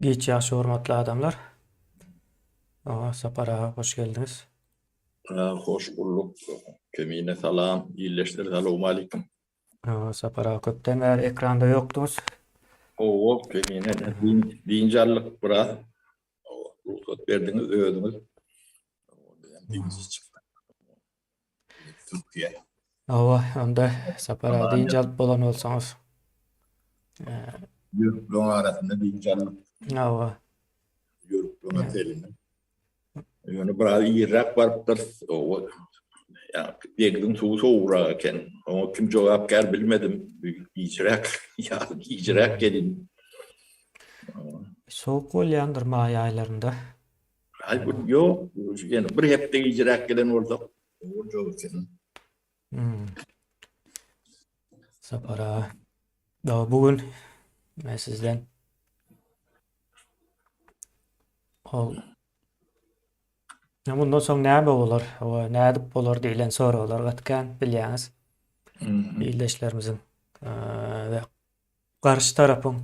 Giç ýagşy hormatly adamlar. Oňa Sapar aga hoş geldiňiz. Hoş bulduk. Kemine salam, illeşler salowmalikim. Sapar aga köpden bäri ekranda ýokduňyz. Hawa, Kemine dynç aldyk biraz. Rugsat berdiňiz özüňiz. Dynç çykdyk. Türkiýe. Hawa, onda Sapar aga dynç alyp bolan bolsaňyz. Ýörükleriň arasynda dynç aldyk. Hawa. Ýörükleriň otelinde. Ýöne biraz irräk barypdyrys. Owa. Ýa deňziň suwy sowugrak eken. Oňa kim jogapkär bilmedim. Giçräk, ýa gijiräk gelin. Sowuk bolýandyr maý aýlarynda. Aý bu ýok, ýöne bir hepde gijiräk gelen bolsak boljak eken. Hmm. Sapar aga. Da bu gün men sizden ol Ya bundan soň näme bolar, we nädip bolar diýlen soraglar gaty kän bilýäňiz. Hmm. Ildeşlerimiziň we garşy tarapyň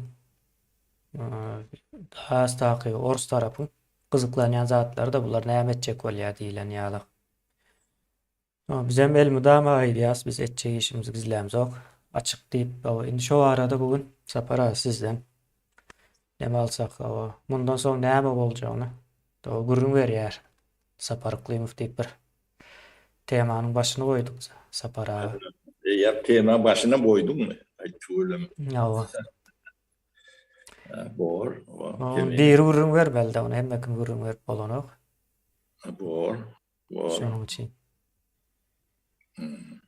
has takygy ors tarapyň gyzyklanýan zatlary-da bular näme etjek bolýar diýlen ýaly. Bizem elmydama aýdýas, biz etjek işimizi gizlämzok, açyk diýip. Hawa, indi şo barada bu gün Sapar aga sizden dem alsak, hawa, mundan soň näme boljagyny gürrüň berýär Sapar Yklymow diýip bir temanyň başyny goýduk Sapar aga. Eýýäm tema başyna goýduňmy? Aý tüweleme. Hawa. Bor. Biri gürrüň bermeli-de, ony hemme kim gürrüň berip bolanok. Bor. Bor. Şonuň üçin. Hmm.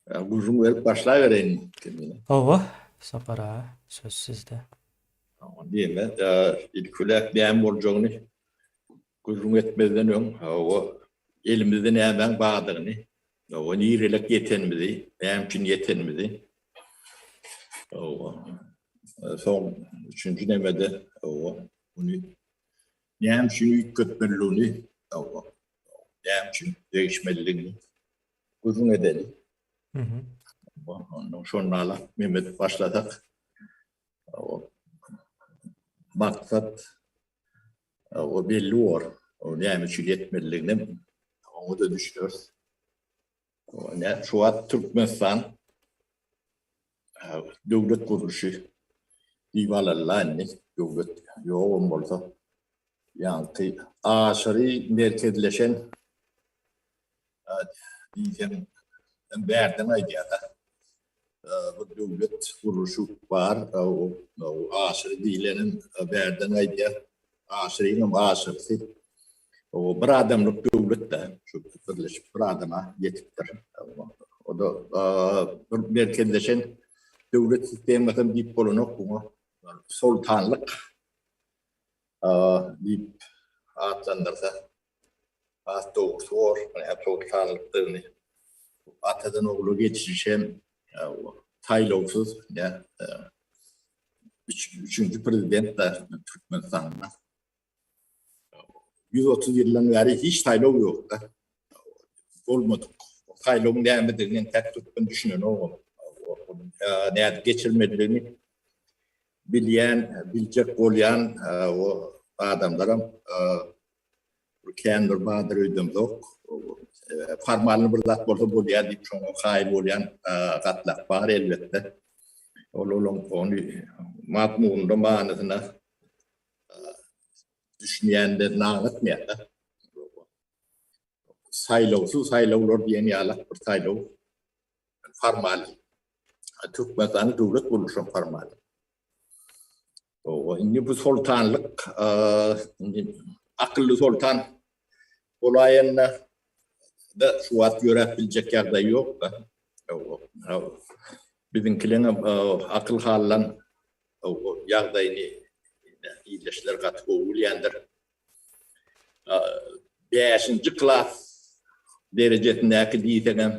Gürrüň berip başlabereýin. Hawa, Sapar aga, söz sizde. Diýme, ilki bilen näme boljagyny gürrüň etmezden öň, hawa, elimizde nämäň bardygyny, hawa, nirelek ýetenimizi, näme üçin ýetenimizi, hawa, soň üçünji nemede, hawa, muny näme üçin üýtgetmelidigini, hawa, näme üçin degişmelidigini gürrüň edeli. Ondan şonda alak Mehmet başlasak. Maksat o belli bor. O näme üçin etmelidigini oňa da düşüneris. Şu wagt Türkmenistan döwlet gurluşy diýip alylla indi döwlet ýogam bolsa ýaňky aşyry merkezleşen diýseň bärden aýdýar-da bir döwlet gurluşy bar aşyry diýlenem bärden aýdýar aşyryňam aşyrysy O bir adamlyk döwlet-de, şu birleşip bir adama ýetipdir. O-da bir merkezleşen döwlet sistemasam diýip bolanok buňa. Soltanlyk diýip atlandyrsa has dogrusy bor. Soltanlykdygyny atadan ogla geçişem saýlawsyz üçünji prezident-de Türkmenistanda. 130 ýyldan bäri hiç saýlaw ýok-da. Bolmadyk. Saýlawyň nämedigini entäk türkmen düşünenok. Nädip geçirmelidigini bilýän, biljek bolýan o adamlaram kän bir bardyr öýdemzok. Formalny bir zat bolsa bolýar diýip şoňa kaýyl bolýan gatlak bar elbetde. Ol olaň ony mazmunynda manysyna düşünýänlerini aňlatmaýar-da. Saýlawsyz saýlawlar diýen ýalak bir saýlaw formal. Türkmenistanyň döwlet gurluşam formal. Owa, indi bu soltanlyk, indi akylly soltan bolaýanda da şu wagt ýöräp biljek ýagdaý ýok-da. Biziňkileňem akyl hallan ýagdaýyny ildeşler gaty gowy bilýändir. Bäşinji klas derejesindäki diýseňem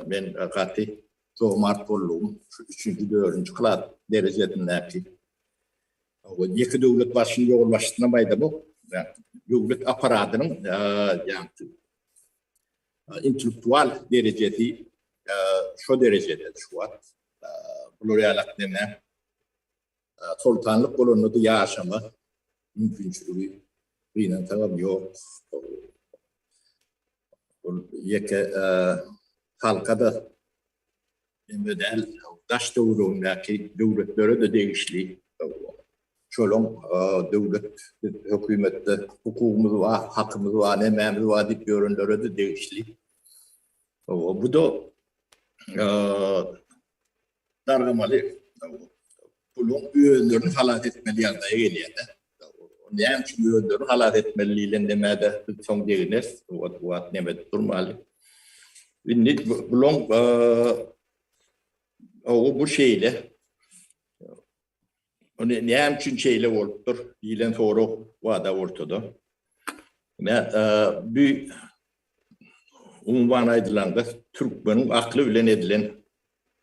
men gaty jomart boldugym. Şu üçünji, dördünji klas derejesindäki. Ýeke döwlet başynyň ýolbaşçysynam aýdamok. Döwlet apparatynyň intellektual derejesi şo derejede şu wagt. Bular ýalak neme? Soltanlyk bolanda-da ýaşama mümkinçiligi gynansagam ýok. Ol ýeke halka-da neme däl, daş-töweregindäki döwletlere-de degişli. Şolaň döwlet biz hökümetde hukugymyz bar, hakymyz bar, nemämiz bar diýip ýörenlere-de degişli. Bu-da dargamaly. Bulaň özlerini halas etmeli ýagdaýa gelýär-de. Näme üçin özlerini halas etmeli diýlen demä-de biz soň degineris. Bu wagt neme edip durmaly. Indi bulaň bu şeýle. Ony näme üçin şeýle bolupdyr diýlen sorag bar-da ortada. Ine, bu umuman aýdylanda türkmeniň akly bilen edilen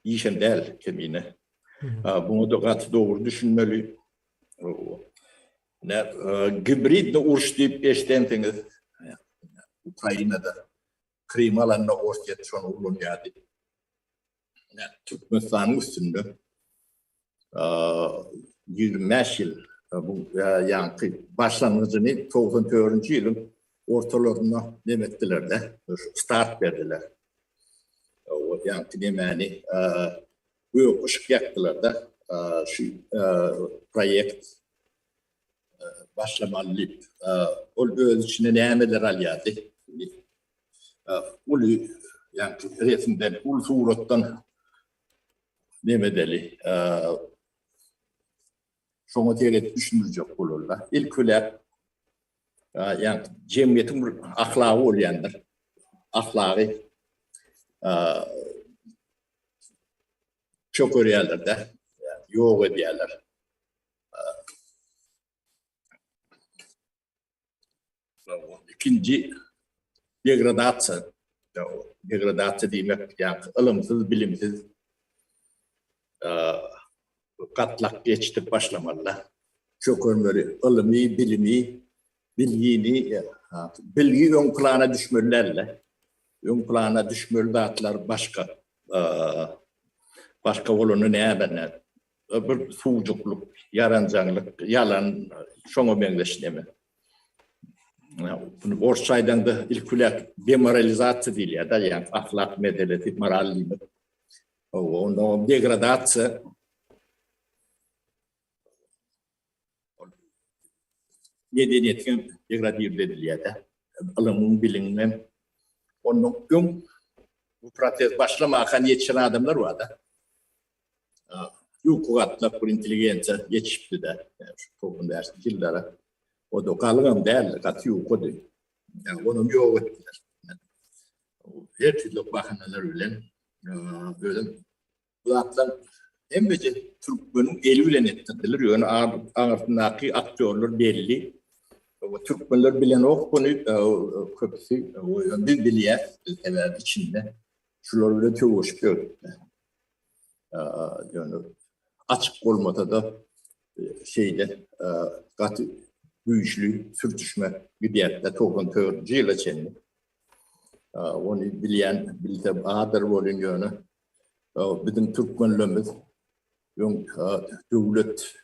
işem däl kemine. Buňa-da gaty dogry düşünmeli. Ine, gibridni uruş diýip eşidensiňiz. Ukrainada Krymy alanda Orsýet şony ulanýardy. Türkmenistanyň üstünde 25 ýyl bu ýaňky başlangyjyny 94-nji ýylyň ortalarynda neme etdiler-de, start berdiler. O ýaňky nemäni gök yşyk ýakdylar-da, şu proýekt başlamaly diýip. Ol öz içine nämeler alýardy? Uly ýaňky resimden, uly suratdan neme edeli? Şoňa seredip düşündirjek bolarlar. Ilki bilen ýaňky jemgyýetiň bir ahlagy bolýandyr. Ahlagy çökerýärler-de, ýok edýärler. Ikinji degradasiýa. Degradasiýa diýmek, ýagny ylymsyz, bilimsiz gatlak ýetişdirip başlamaly-da. Çökermeli ylymy, bilimi, bilgini, bilgi öň plana düşmeli däl-de. Öň plana düşmeli zatlar başga. Başga bolanda näme? Bir suwjuklyk, ýaranjaňlyk, ýalan, şoňa meňzeş neme. Muny orsça aýdaňda ilki bilen demoralizasiýa diýilýär-de, ýagny ahlak meselesi, moral diýmek. Hawa, onda degradasiýa medeniýeti hem degradirle edilýär-de. Ylymyň, bilimiň hem. Ondan öň bu proses başlamaka ýetişen adamlar bar-da. Ýuka gatlak bir intelligensiýa ýetişipdi-de, şu 95-nji ýyllara. O-da galyňam däldi, gaty ýukady. Onam ýok etdiler. Her türli bahanalar bilen özem bu zatlar hemmesi türkmeniň eli bilen etdirdiler. Ýöne aňyrsyndaky aktýorlar belli. Türkmenler bilenok muny köpüsi. Biz bilýäs, sebäbi içinde şular bilen söweşip ýörüs. Ýöne açyk bolmasa-da şeýle gaty güýçli sürtüşme gidýär-de 94-nji ýyla çenli. Ony bilýän bilse bardyr welin ýöne biziň türkmenlerimiz öň döwlet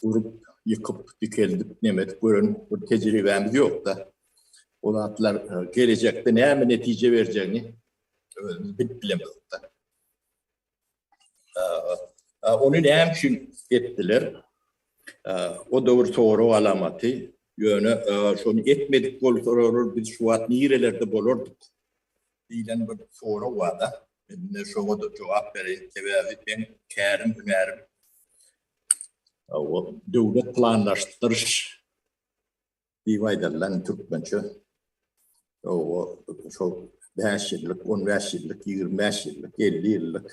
gurup, ýykyp, dikeldip neme edip gören bir tejribämiz ýok-da. O zatlar gelejekde näme netije berjegini özümiz bilip bilemizok-da. Ony näme üçin etdiler? O-da bir sorag alamaty. Ýöne şony etmedik bolsalar biz şu wagt nirelerde bolardyk diýlen bir sorag bar-da. Men şoňa-da jogap bereýin. Sebäbi meň kärim, hünärim döwlet planlaşdyryş diýip aýdarlar türkmençe. O şol 5 ýyllyk, 15 ýyllyk, 25 ýyllyk, 50 ýyllyk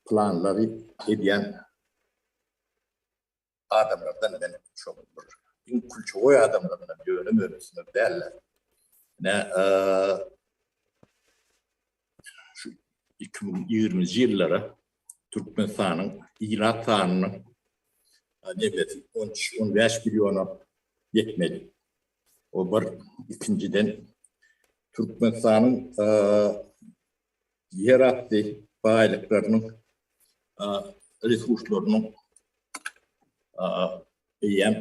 planlary edýän adamlardan men şol bir iň kulçewoý adamlardan ýöne möne däller. Ne şu 2020-nji ýyllara Türkmenistanyň ilat sanynyň nemesi 13-15 milliona ýetmeli. O bir ikinjiden Türkmenistanyň ýerasty baýlyklarynyň resurslarynyň. Eýýäm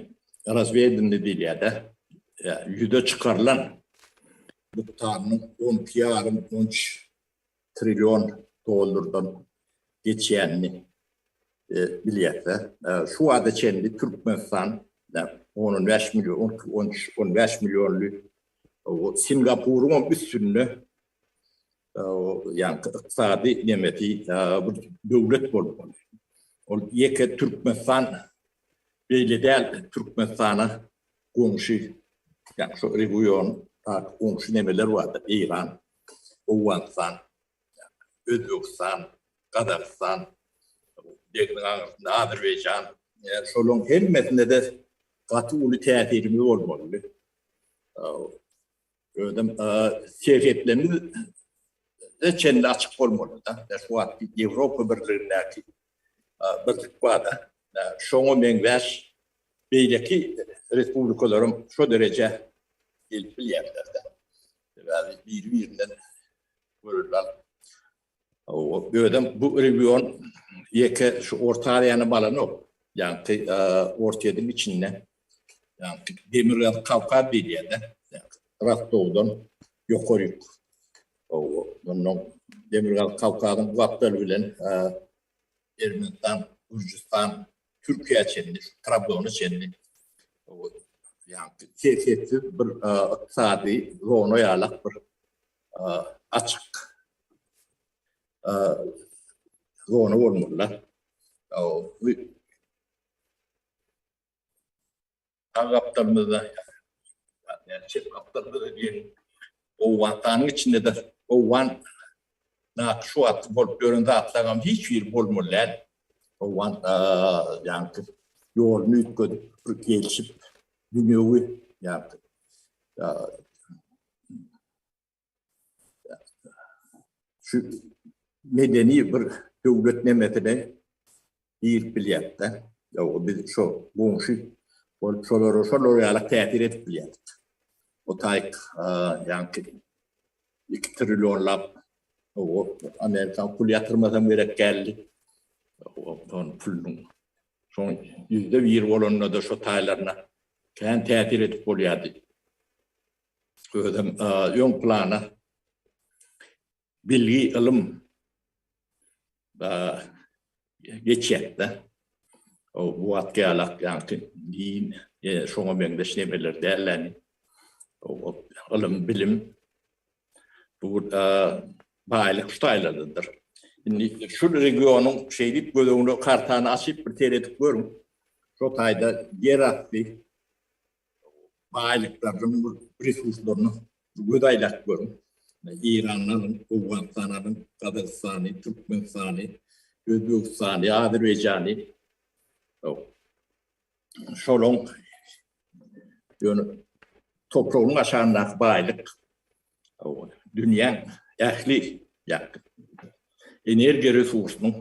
razwedenny diýilýär-de, ýüze çykarylan mukdarynyň on iki ýarym, on üç trillion dollardan geçýänini bilýäs-de. Şu wagta çenli Türkmenistan on-on bäş million, on iki, on üç, on bäş millionly Singapuryňam üstünde ýaňky ykdysady nemesi bir döwlet bolmaly. Ol ýeke Türkmenistan beýle däl, Türkmenistana goňşy, ýagny şu region goňşy nemeler bardyr, Eýran, Owganystan, Özbegistan, Gazagystan, deňziň aňyrsynda Azerbaýjan, şolaryň hemmesinde-de gaty uly täsirimiz bolmalydy. Özem serhetlerimiz çenli açyk bolmaly-da. Şu wagt Ýewropa Birligindäki birlik bar-da. Şoňa meňzeş beýleki respublikalaram şo derejä gelip bilýärler-de. Sebäbi biri-birinden görelde alyp. Özem bu region ýeke şu Orta Aziýany balanok. Ýaňky Ortaýeriň içinde ýaňky Demirgazyk Kawkaz diýilýär-de. Rostowdan ýokaryk. Ondan Demirgazyk Kawkazyň bu gapdaly bilen Ermenistan, Gürjüstan, Türkiýä çenli, Trabzona çenli ýaňky serhetsiz bir ykdysady zona ýalak bir açyk zona bolmalylar. Bu sag gapdalymyzda, ýa çep gapdalymyzda diýen Owganystanyň içinde-de owgan şu wagt bolup ýören zatlaryň hiç biri bolmaly däl. Owgan ýaňky ýoluny üýtgedip, bir gelişip, dünýewi ýaňky Şu medeni bir döwlet nemesine girip bilýärdi-de. Ýa biz şo goňşy bolup şolara şolar ýaly täsir edip bilýärdik. O taýyk ýaňky 2 trillionlap o Amerikan pul ýatyrmasam gerek geldi. Onuň pulunyň şoň ýüzde bir bolanda-da şo taýlaryna kän täsir edip bolýardy. Özem öň plana bilgi, ylym geçýärdi. O bu wagt ýalak ýaňky din, şoňa meňzeş nemeler dälläni. Ylym, bilim bu baýlyk şu taýlardadyr. Indi şu regionyň şeýdip göz öňüne kartany açyp bir seredip görüň. Şo taýda ýer asty baýlyklarynyň resurslaryny göz aýlap görüň. Eýrany alyň, Owganystany alyň, Gazagystany, Türkmenistany, Özbegistany, Azerbaýjany. Şolaň ýöne topragyň aşagyndaky baýlyk dünýäň ähli energiýa resursynyň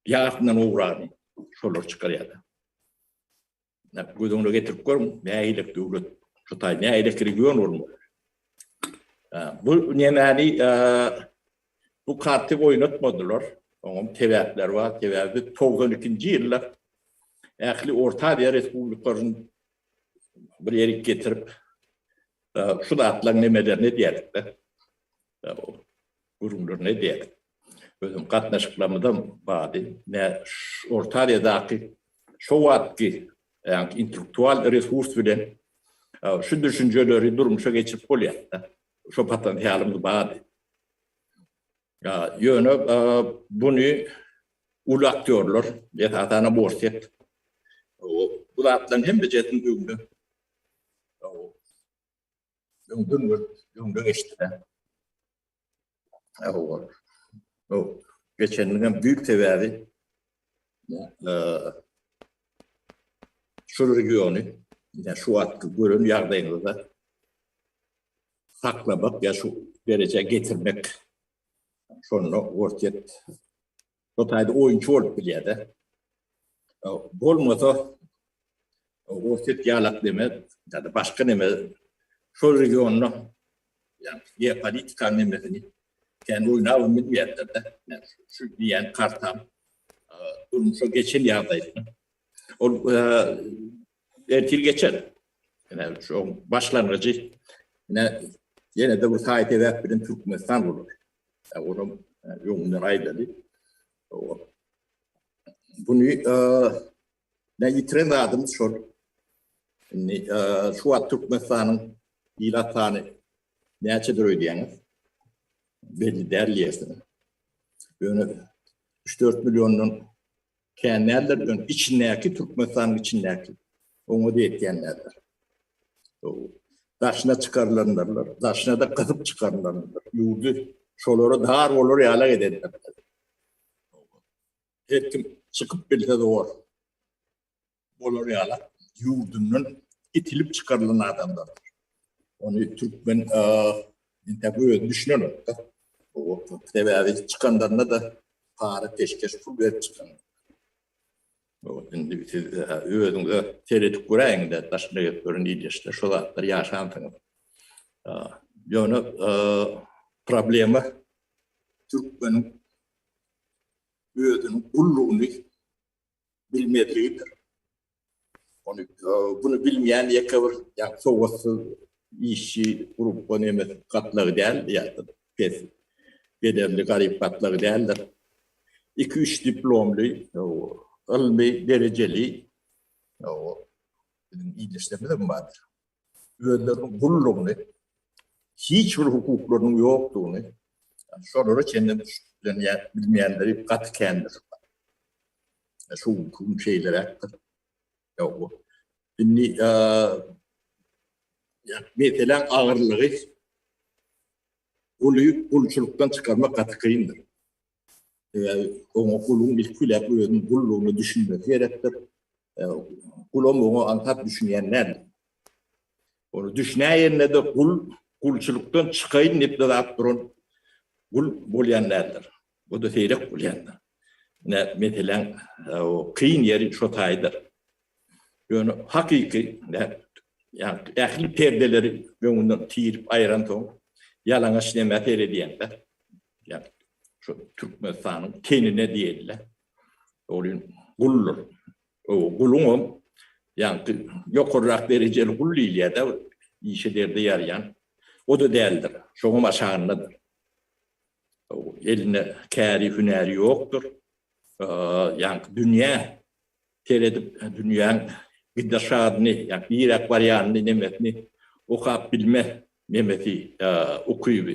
Ýarysyndan gowragyny şolar çykarýarlar. Göz öňüne getirip görüň, nähili döwlet, şu taý nähili region bolmaly. Bu nemäni bu karty oýnatmadylar. Oňam sebäpleri bar. Sebäbi biz 92-nji ýylda ähli Orta Aziýa respublikalaryny bir ýerik getirip şu zatlaryň nemelerini edýärdik-de. Gürrüňlerini edýärdik. Özüm gatnaşyklarymyzam bardy. Nä Orta Aziýadaky şo wagtky ýagny intellektual resurs bilen şu düşünjeleri durmuşa geçirip bolýardy. Şo potensialymyz bardy. Ýöne buny uly aktýorlar, esasanam Orsýet bu zatlaryň hemmejesiniň öňünde öňden görüp, öňde geçdi-de. O geçeniniň hem büyük sebäbi şu regiony, ýa şu wagtky gören ýagdaýyňyzda saklamak ýa şu derejä getirmek. Şonda Orsýet bu taýda oýunçy bolup bilýär-de. Bolmasa Orsýet ýalak neme ýa-da başga neme şol regionda ýa geopolitikanyň nemesini kän oýnabam bilmeýärler-de. Şu diýýän kartam. Durmuşa geçen ýagdaýda. Ol ertir geçer. Ine şoň başlangyjy. Ine ýene-de bir saý-sebäp bilen Türkmenistan bolar. Olam öňünden aýdaly. Buny ne ýitiren zadymyz şol. Indi şu wagt Türkmenistanyň ilat sany näçedir öýdýäňiz? Belli däl diýersiňiz. Ýöne 3-4 milliondan kän däldir. Ýöne içindäki Türkmenistanyň içindäki oňa-da ýetýän däldir. Daşyna çykarylandyrlar. Daşyna-da gysyp çykarylandyrlar. Ýurdy şolara dar bolar ýaly edendir. Her kim çykyp bilse zor. Bolar ýaly ýurdundan itilip çykarylan adamlardyr. Ony türkmen entek özi düşünenokda. Sebäbi çykanlarynda-da para peşgeş pul berip çykan. Indi siz özüňize seredip göräýiň-de, daşyna gelip gören ildeşler şo zatlary ýaşansyňyz. Ýöne problema türkmeniň özüniň gullugyny bilmezligidir. Ony bunu bilmeýän ýeke bir ýa sowatsyz işçi gruppa nemes gatlagy däl ýa-da pes bedelli garyp gatlagy däldir. Iki-üç diplomly, ylmy derejeli biziň ildeşlerimiz hem bardyr. Özleriniň gullugyny, hiç bir hukuklarynyň ýokdugyny şolara çenli bilmeýänleri gaty kändir. Şu gün şeýleräkdir. Ýok. Indi meseläň agyrlygy guly gulçulykdan çykarmak gaty kyndyr. Sebäbi oňa guluň ilki bilen özüniň gullugyna düşünmesi gerekdir. Gulam oňa aňsat düşünýän däldir. Ony düşünäýende-de gul gulçulykdan çykaýyn diýip dyzap duran gul bolýan däldir. O-da seýrek bolýandyr. Ine, meseläň kyn ýeri şo taýdyr. Ýöne hakyky, ýagny ähli perdeleri öňünden tirip aýransoň, ýalaňaç nämä seredýäň-dä? Ýagny şu Türkmenistanyň tenine diýeli-le. Ol guldur. O guluňam ýagny ýokarrak derejeli gul diýilýär-dä, işe derde ýaraýan. O-da däldir. Şoňam aşagyndadyr. Elinde käri, hünäri ýokdur. Ýagny dünýä seredip, dünýäň gidişadyny, ýagny niräk barýanyny, nemesini okap bilme nemesi, ukyby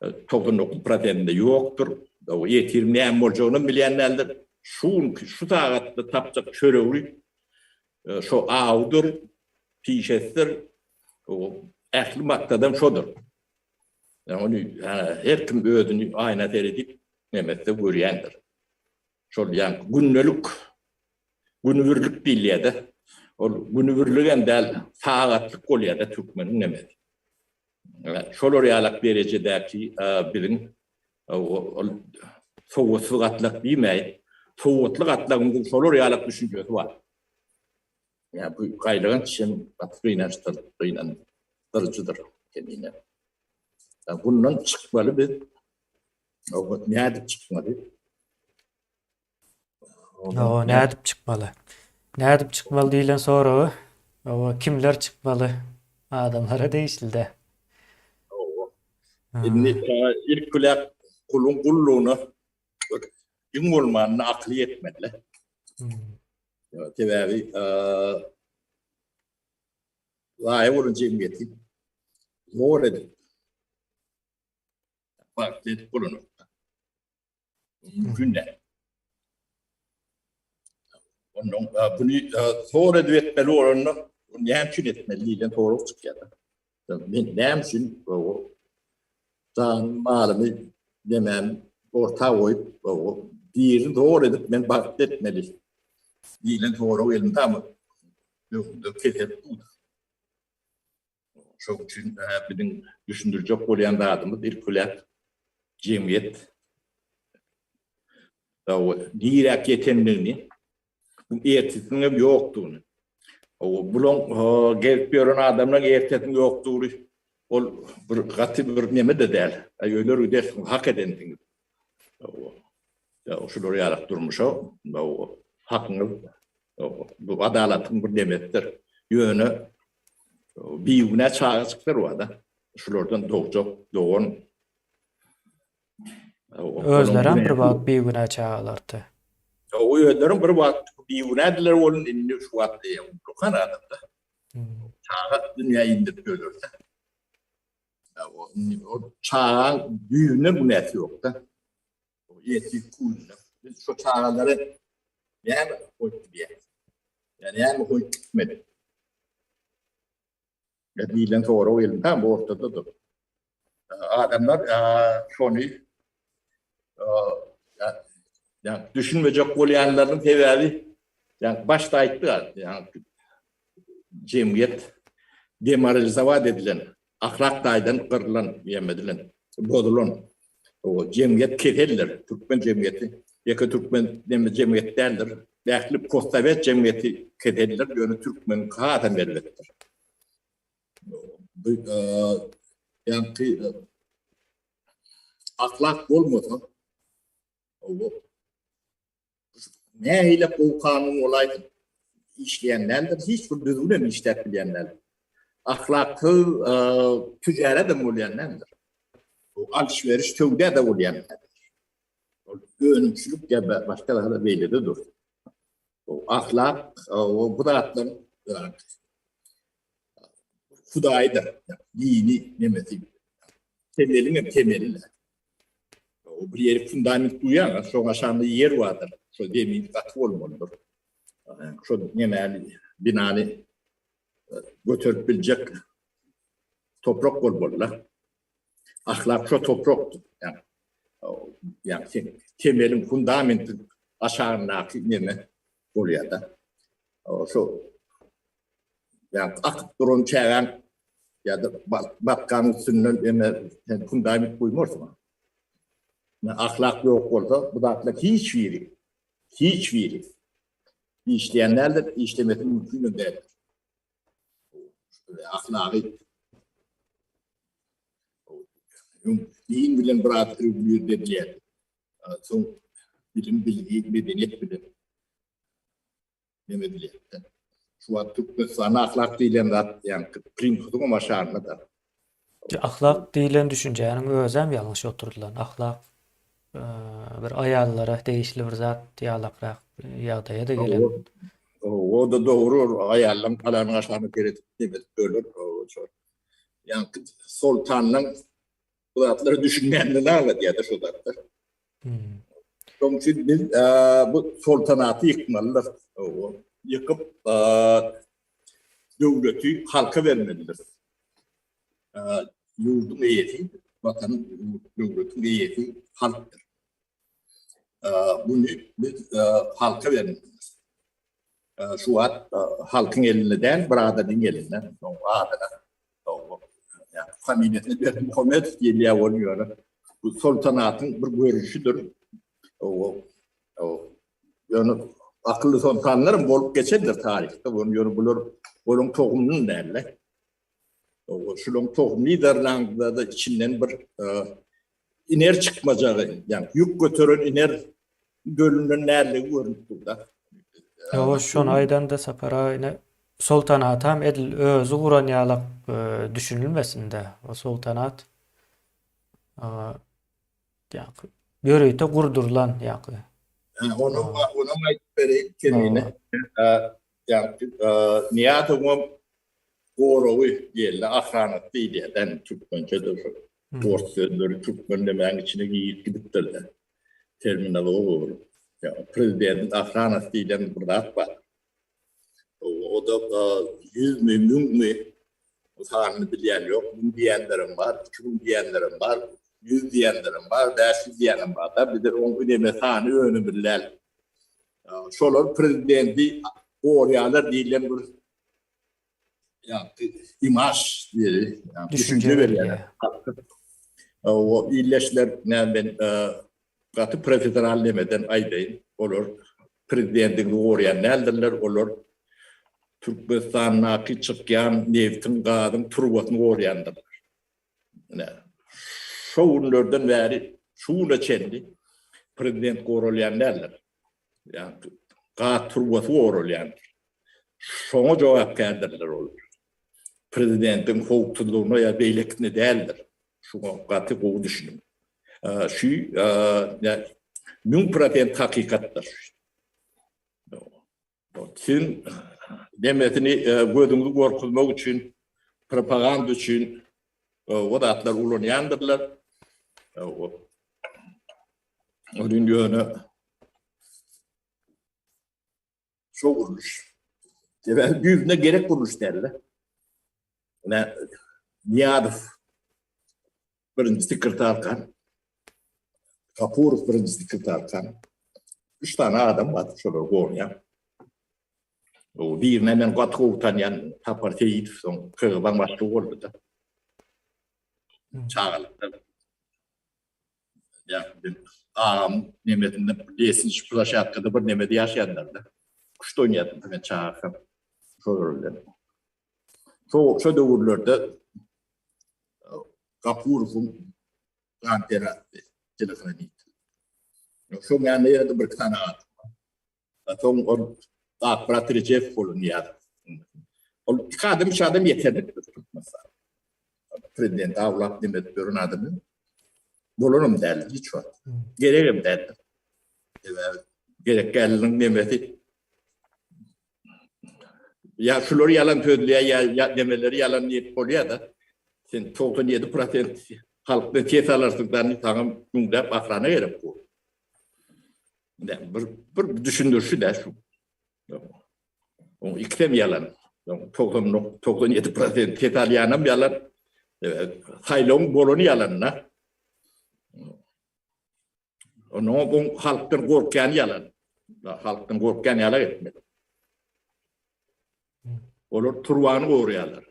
99 prosentinde ýokdur. Ertir näme boljagyny bilýän däldir. Şu günki, şu sagatda tapjak çöregi şo awdyr, pişesidir. Ähli maksadam şodur. Ony her kim özüni aýna seredip nemetse görýändir. Şol ýaňky gündelik günübirlik diýilýär-de. Ol günübirligem däl, sagatlyk bolýar-da türkmeniň nemesi. Şolar ýalak derejedäki biziň ol sowatsyz gatlak diýmäýin, sowatly gatlagymyzyň şolar ýalak düşünjesi bar. Ýa bu gaýlyganç hem gaty gynançdyr, gynandyryjydyr kemine. Bundan çykmaly biz. Nädip çykmaly? Hawa, nädip çykmaly? Nädip çykmaly diýlen soragy, hawa, kimler çykmaly? Adamlara degişli-de. Hawa. Indi ilk bilen guluň gullugyna iň bolmanda akyly ýetmeli. Sebäbi zaýa bolan jemgyýeti zor edip bagtly edip bolanok. Mümkin däl. Ondan buny zor edip etmeli bolanda näme üçin etmeli diýlen sorag çykýar. Men näme üçin jan malymy demem orta goýup birini zor edip men bagtly etmeli diýlen sorag elmydama öňümde keserip dur. Şoň üçin biziň düşündirjek bolýan zadymyz ilki bilen jemgyýet niräk ýetendigini, bu ertesiniň hem ýokdugyny, bulaň gezip ýören adamlaryň ertesiniň ýokdugyny ol bir gaty bir neme-de däl. Öler gidersiňiz, hak edensiňiz. Şular ýalak durmuşa hakyňyz bu adalatyň bir nemesidir. Ýöne bigünä çagajyklar bar-da. Şulardan dogjak, dogan Özlerem bir wagt bigünä çagalardy. Hawa, özlerem bir wagt bigünädiler welin indi şu wagt ullakan adamda. Çaga dünýä indirip özerde. O çagaň düýbünden günäsi ýok-da. Ýetip kuzuna. Biz şu çagalary näme goýup gidýäris? Ýa näme goýup gitmeli? Ýa diýlen sorag elmydama ortadadyr. Adamlar şony ýa düşünmejek bolýanlarynyň sebäbi ýa başda aýtdyk ýa jemgyýet demoralizowat edilen, ahlak taýdan gyrylan, ýem edilen, bozulan. O jemgyýet keseldir. Türkmen jemgyýeti ýeke türkmen neme jemgyýet däldir. Ähli postsowet jemgyýeti keseldir, ýöne türkmen hasam erbetdir. Bu ýaňky ahlak bolmasa, Nähili gowy kanun bolaýsyn, işleýän däldir, hiç bir düzgün hem işläp bilýän däldir. Ahlaksyz tüjaret hem bolýan däldir. Alyş-beriş söwda-da bolýan däldir. Ol önümçilik ýa başga zat beýlede dursun. Ahlak bu zatlaryň Hudaýydyr, dini nemesi. Temeliň hem temeli. O bir ýeri fundament guýýaň, şoň aşagynda ýer bardyr. Şo zemin gaty bolmalydyr. Şo nemäni, binany göterip biljek toprak bolmaly-da. Ahlak şo toprakdyr. Ýagny, ýagny sen temeliň, fundamentiň aşagyndaky neme bolýar-da. Şo ýagny akyp duran çägäň ýa-da batganyň üstünden eme sen fundament guýmarsyň. Ahlak ýok bolsa bu zatlar hiç biri, hiç biri işleýän däldir, işlemesi mümkin hem däldir. Ahlagy din bilen biraz regulir edilýär. Soň bilim, bilgi, medeniýet bilen neme edilýär. Şu wagt Türkmenistanda ahlak diýlen zat ýaňky prinsipiň aşagynda-da. Ahlak diýlen düşünjäniň özem ýalňyş oturdylan. Ahlak bir aýallara degişli bir zat ýalakrak ýagdaýa-da gelen. O-da dogry, aýallaryň palanyň aşagyna seredip neme edip ýörler. Ýaňky soltanlaň bu zatlara düşünmändigini aňladýar-da şu zatlar. Şonuň üçin biz bu soltanaty ýykmalydyrys. Ýykyp, döwleti halka bermelidiris. Ýurduň eýesi, Watanyň, döwletiň eýesi halkdyr. Muny biz halka bermelidiris. Şu wagt halkyň elinde däl, bir adamyň elinde. Onuň adyna familiýasyna Berdimuhamedow diýilýär onuň ýöne. Bu soltanatyň bir görnüşidir. Ýöne akylly soltanlar hem bolup geçendir taryhda. Ýöne bular olaryň tohumyndan däldi. Şularyň tohumyny yzarlaňda-da içinden bir iner çykmajagy, ýagny ýük göteren iner dölünden däldigi görnüp dur-da. Ýowa, şony aýdanda Sapar aga ine soltanatam edil özi guran ýalak düşünilmesin-de. O soltanat ýa-da ýörite gurdurylan ýa-da. Ony onam aýdyp bereýin Kemine. Ýa-da Nyýazowyňam goragy diýildi, ahranasy diýilýär-dä indi türkmençe-de şo ors sözleri türkmen demäň içine girip gidipdir-de. Terminologiýa bolup. Ýa prezidentiň ahranasy diýlen bir zat bar. O-da ýüzmi, müňmi sanyny bilýän ýok. Müň diýenlerem bar, 2000 diýenlerem bar, 100 diýenlerem bar, 500 diýenem bar-da. Bize oň üneme sany önümli däl. Şolar prezidenti gorýarlar diýlen bir imaž diýeli, düşünje berýärler. O illeşler näme men gaty professional nemeden aýdaýyn, olar prezidentiňi gorýan däldirler, olar Türkmenistandaky çykýan nebtiň, gazyň turbasyny gorýandyrlar. Ine, şo günlerden bäri şu güne çenli. prezident goralýan däldir. Ýa gaz turbasy goralýandyr. Şoňa jogapkärdirler olar. Prezidentiň howpsuzlygyna ýa beýlekisine däldir. Şuňa gaty gowy düşüniň. Şu 1000% hakykatdyr. Siziň demesini gözüňizi gorkuzmak üçin, propaganda üçin o zatlar ulanýandyrlar. Onuň ýöne şo gurluş. Sebäbi düýbünde gerek gurluş däldi. Ine Nyýazow birinji sekretarka, Gapurow birinji sekretarka. Üç sany adam bar, şolar gorýar. O birine men gaty gowy tanýan Sapar Seýidow soň KGB-niň başlygy boldy-da. Çagalykda ýa agam nemesinde lesniç plaşatkada bir nemede ýaşaýanlar-da. Küşt oýnaýardym men çagakam şolar bilen. Şo şo döwürlerde Gapurowyň Ganteratdy, telehranit. Şoň ýanynda ýene-de bir iki sany adam bar. Soň ol Akmyrat Rejepow boldy Nyýazow. Ol iki adam, üç adam ýeterlikdir Türkmenistanda. Prezidenti awlap neme edip ýören adam ýok. Bolanam däldir hiç wagt. Geregem däldir. Sebäbi gerek däliniň nemesi Ýa şular ýalan sözleýär ýa ýa nemeleri ýalan diýip bolýar-da. Sen 97 prosent halkdan ses alarsyň da saňa müňläp ahrana gerek bu. Bir bir düşündirişi de şu. Oň ikisem ýalan. 97 prosent ses alýanam ýalan. Saýlawyň bolany ýalan-da. Onuň oň halkdan gorkýany ýalan. Halkdan gorkýan ýala etmeli. Olar turbany goraýarlar.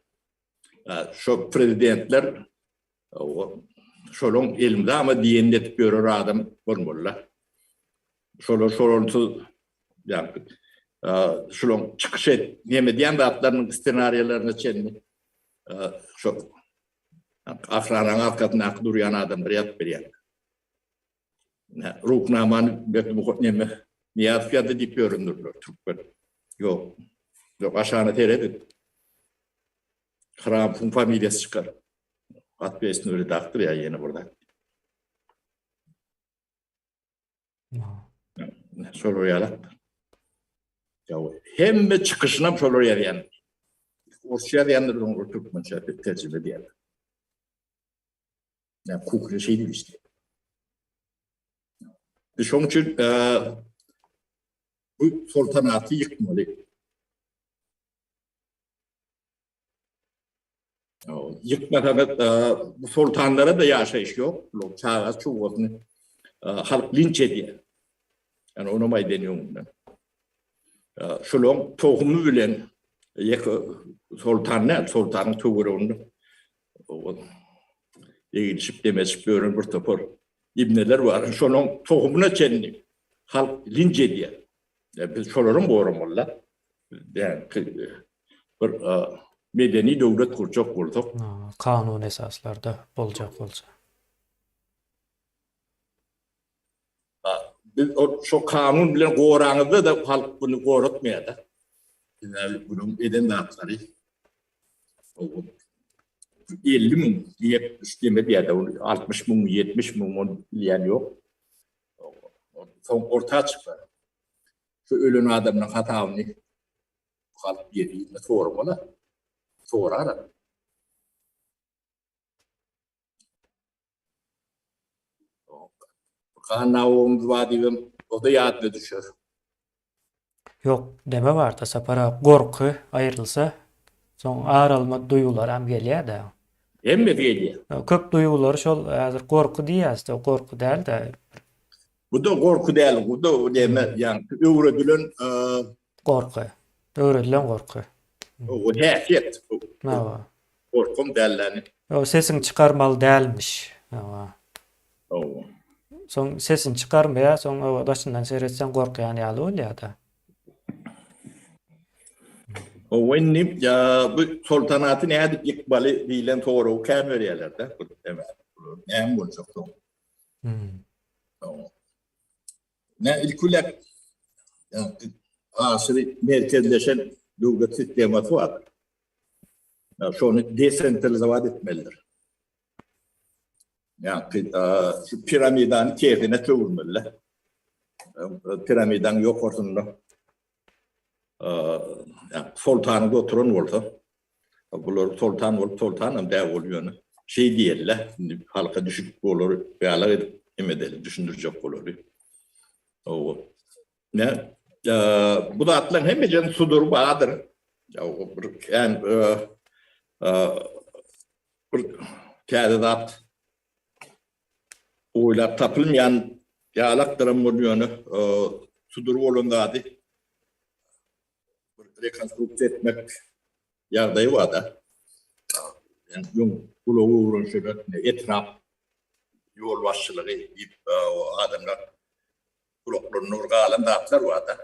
Şo prezidentler şolaň elmydama diýenini edip ýörer adam bolmalylar. Şolar şolarsyz ýa şolaň çykyş et, neme edýän zatlarynyň ssenariýalaryna çenli şo ahrananyň arkasyndaky durýan adamlar ýazyp berýär. Ruhnamany Berdimuhamet neme Nyýazow ýazdy diýip ýörendirler türkmen. Ýok. Ýok, aşagyna seredin. Hramowyň familiýasy çykar. Otветственный redaktor ýa ýene bir zat. Şolar ýalak. Ýa hemme çykyşynam şolar ýazýan. Orsça ýazýandyr, oňa türkmençe terjime edýärler. Ýa kuhnya şeý diýip işleýär. Şonuň üçin bu soltanaty ýykmaly. Ýykmasaňyz bu soltanlara da ýaşaýyş ýok. Bular çaga çugasyny halk linç edýär. Ýani onam aýdan öňünden. Şolaň tohumy bilen ýeke soltan däl, soltanyň töwereginde egilişip demeşip ýören bir topar ibneler bar. Şolaň tohumyna çenli halk linç edýär. Biz şolaryň goramaly-da. Bir medeni döwlet gurjak bolsak. Kanun esaslarda boljak bolsa. Biz şo kanun bilen goraňyzda-da halk bunu goratmaýar-da. Sebäbi bunuň eden zatlary 50 müň diýip deme diýýär-de, 60 müň, 70 müň ony bilýän ýok. Soň orta çykar. Şu ölen adamlaryň hasabyny halk ýedi soramaly. Sorar. Ganawumyz bar diýibem, o-da ýadyna düşer. Ýok, deme barda Sapar aga, gorky aýrylsa, soň ar alma duýgularam gelýär-dä. Hemmesi gelýär. Köp duýgulary şol häzir gorky diýýäs-de, gorky däl-de. Bu-da gorky däl, bu-da deme, ýaňky öwredilen Gorky. Öwredilen gorky. O häsiýet. Hawa. Gorkam dälläni. Ýok, sesiňi çykarmaly dälmiş. Hawa. Hawa. Soň sesini çykarmaýar, soň hawa daşyndan seretseň gorkýan ýaly bolýar-da. Hawa indi bu soltanaty nädip ýykmaly diýlen soragy kän berýärler-de. Näme boljak soň? Hmm. Ne ilki bilen aşyry merkezleşen döwlet sistemasy bar. Şony desentralizowat etmelidir. Ýa-ni şu piramidany tersine çöwürmeli. Piramidanyň ýokarsynda soltanyň oturan bolsa, bular soltan bolup soltanam däl bolup ýöne şeý diýeli, indi halka düşüp olary ýalak edip neme edeli, düşündirjek bolary. Owa. Ne bu zatlaryň hemmesiniň sudury bardyr. Bir kän bir täze zat oýlap tapylmaýan ýalakdyram bol ýöne sudur bolan zady bir rekonstruksiýa etmek ýagdaýy bar-da. Yani öň gulagy öwrenşeler etrap ýolbaşçylygy diýip adamlar gulaklarynda bir galan zatlar bar-da.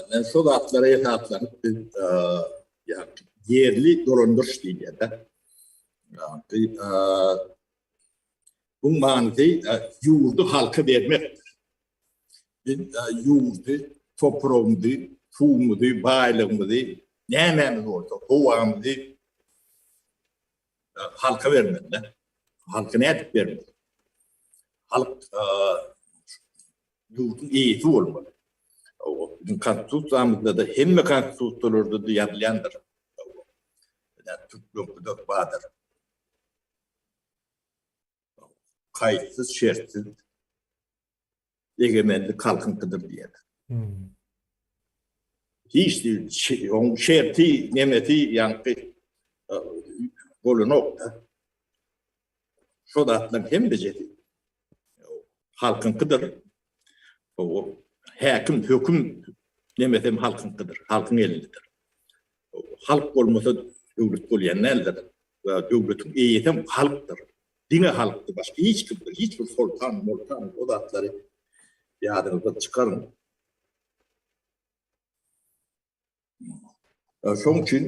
Men şo zatlara esaslanyp biz ýerli dolandyryş diýilýär-de. Bu manysy ýurdy halka bermekdir. Biz ýurdy, topragymyzy, suwumyzy, baýlygymyzy, nämämiz bolsa, howamyzy halka bermeli. Halka nädip bermeli? Halk ýurduň eýesi bolmaly. Biziň konstitusiýamyzda-da, hemme konstitusiýalarda-da ýazylýandyr. Türkmende bardyr. Kaýtsyz, şertsiz egemenlik halkyňkydyr diýen. Hmm. Hiç oň şerti, nemesi ýaňky e, bolanok-da. Şo zatlaryň hemmejesi halkyňkydyr. O häkim, höküm nemesem halkyňkydyr, halkyň elindedir. Halk bolmasa döwlet bolýan däldir. We döwletiň eýesem halkdyr. Diňe halkdyr, başga hiç kimdir, hiç bir soltan, moltan o zatlary ýadyňyzdan çykaryň. Şonuň üçin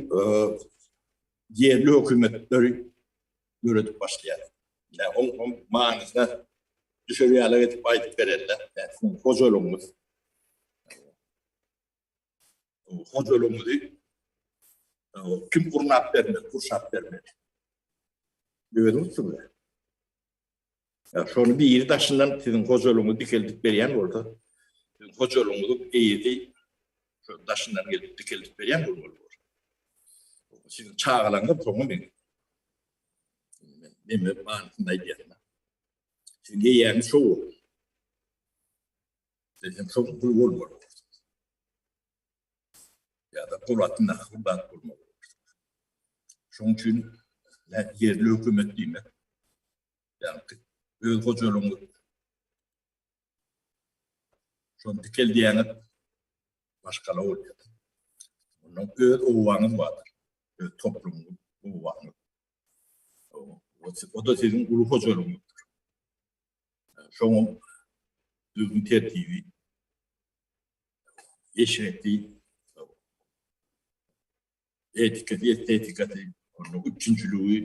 ýerli hökümetleri döredip başlaýar. Ýa oň manysyna düşer ýaly edip aýdyp berende, siziň hojalygyňyz hojalygyňyzy kim gurnap bermeli, gurşap bermeli? Özüňiz siz. Ýa şony biri daşyndan siziň hojalygyňyzy dikeldip berýän bolsa, siziň hojalygyňyzyň eýesi şo daşyndan gelip dikeldip berýän bolmaly bor. Siziň çagalaryňyz şoňa meňzeş. Men neme manysynda aýdýan. Siziň eýäňiz şo bolmaly. Siz hem şoň guly bolmaly. Ýa-da gol astyndaky bir zat bolmaly. Şonuň üçin ýerli hökümet diýmek, ýagny öz hojalygyňyz şony dikeldýäňiz, maşgala bolýar. Ondan öz obaňyz bardyr, öz toplumyňyz, obaňyz. O-da siziň uly hojalygyňyzdyr. Şonuň düzgün tertibi, eşreti, etikasy, estetikasy, onuň üpjünçiligi,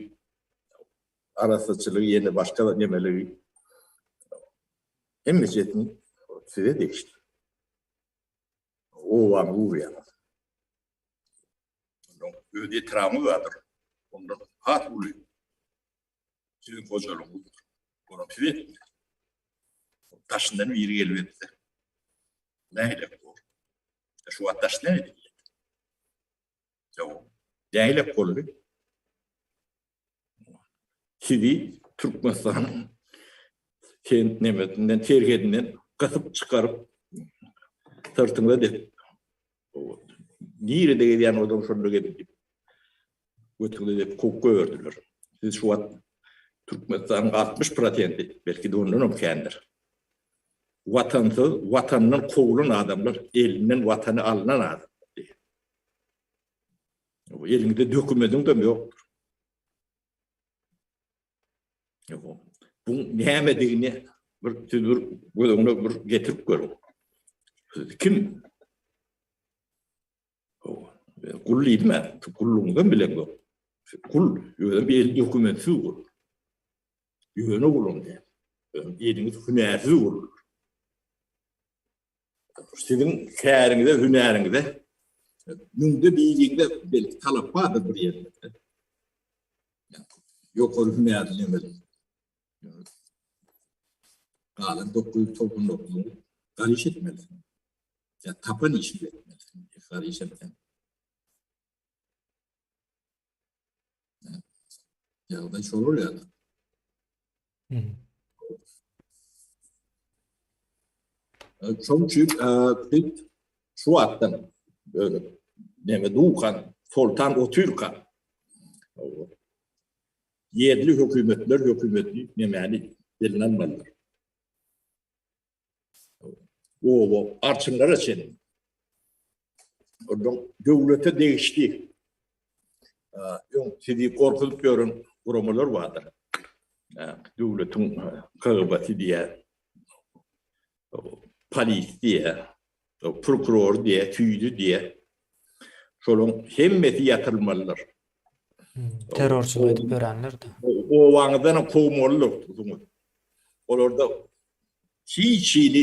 arassaçylygy, ýene başga nemeligi hemmesini size degişli. Obany gurýaňyz. Onuň öz etrabyňyz bardyr. Ondan has uly siziň hojalygyňyzdyr. Onam siz etmeli. Daşyndan biri gelip etse, nähili bor? Şu wagt daşyndan edilýär. Ýok. Nähili boldy? Sizi Türkmenistanyň sen nemesinden, serhedinden gysyp çykaryp syrtyňyza depip nirede gezýän bolsaň şonda gez diýip götüňize depip kowup goýberdiler. Siz şu wagt Türkmenistanyň 60 prosenti, belki-de ondan hem kändir. Watansyz, watandan kowulan adamlar, elinden watany alnan adamlar. Eliňizde dokumendiň-de ýokdur. Bu nämedigini bir siz bir göz öňüne bir getirip görüň. Siz kim? Gul diýdim men. Gullugyňyzam bilemok. Gul, özem el dokumentsiz gul. Ýöne gulum diýen. Eliňiz hünärsiz gul. Siziň käriňize, hünäriňize müňde biriňde belki talap bardyr bir ýerde. Ýokary hünärli nemeler. Galan 999-yny garyş etmelisiň. Ýa tapan işiňi etmelisiň. Garyş etseň. Ýagdaý şol bolýar. Şonuň üçin biz şu wagtdan öyle neme dukan, soltan otyrka ýerli hökümetler hökümeti nemäni eline almalydyr. Oba arçynlara çenli. Ondan döwlete degişli öň sizi gorkuzyp ýören guramalar bardyr. Döwletiň KGB-si diýýär, polis diýýär, prokuror diýýär, süýdi diýýär. Şolaryň hemmesi ýatyrylmalydyr. Terrorçylyk edip ýörenler-de. Obaňyzdan hem kowmalydyr. Olarda hiç hili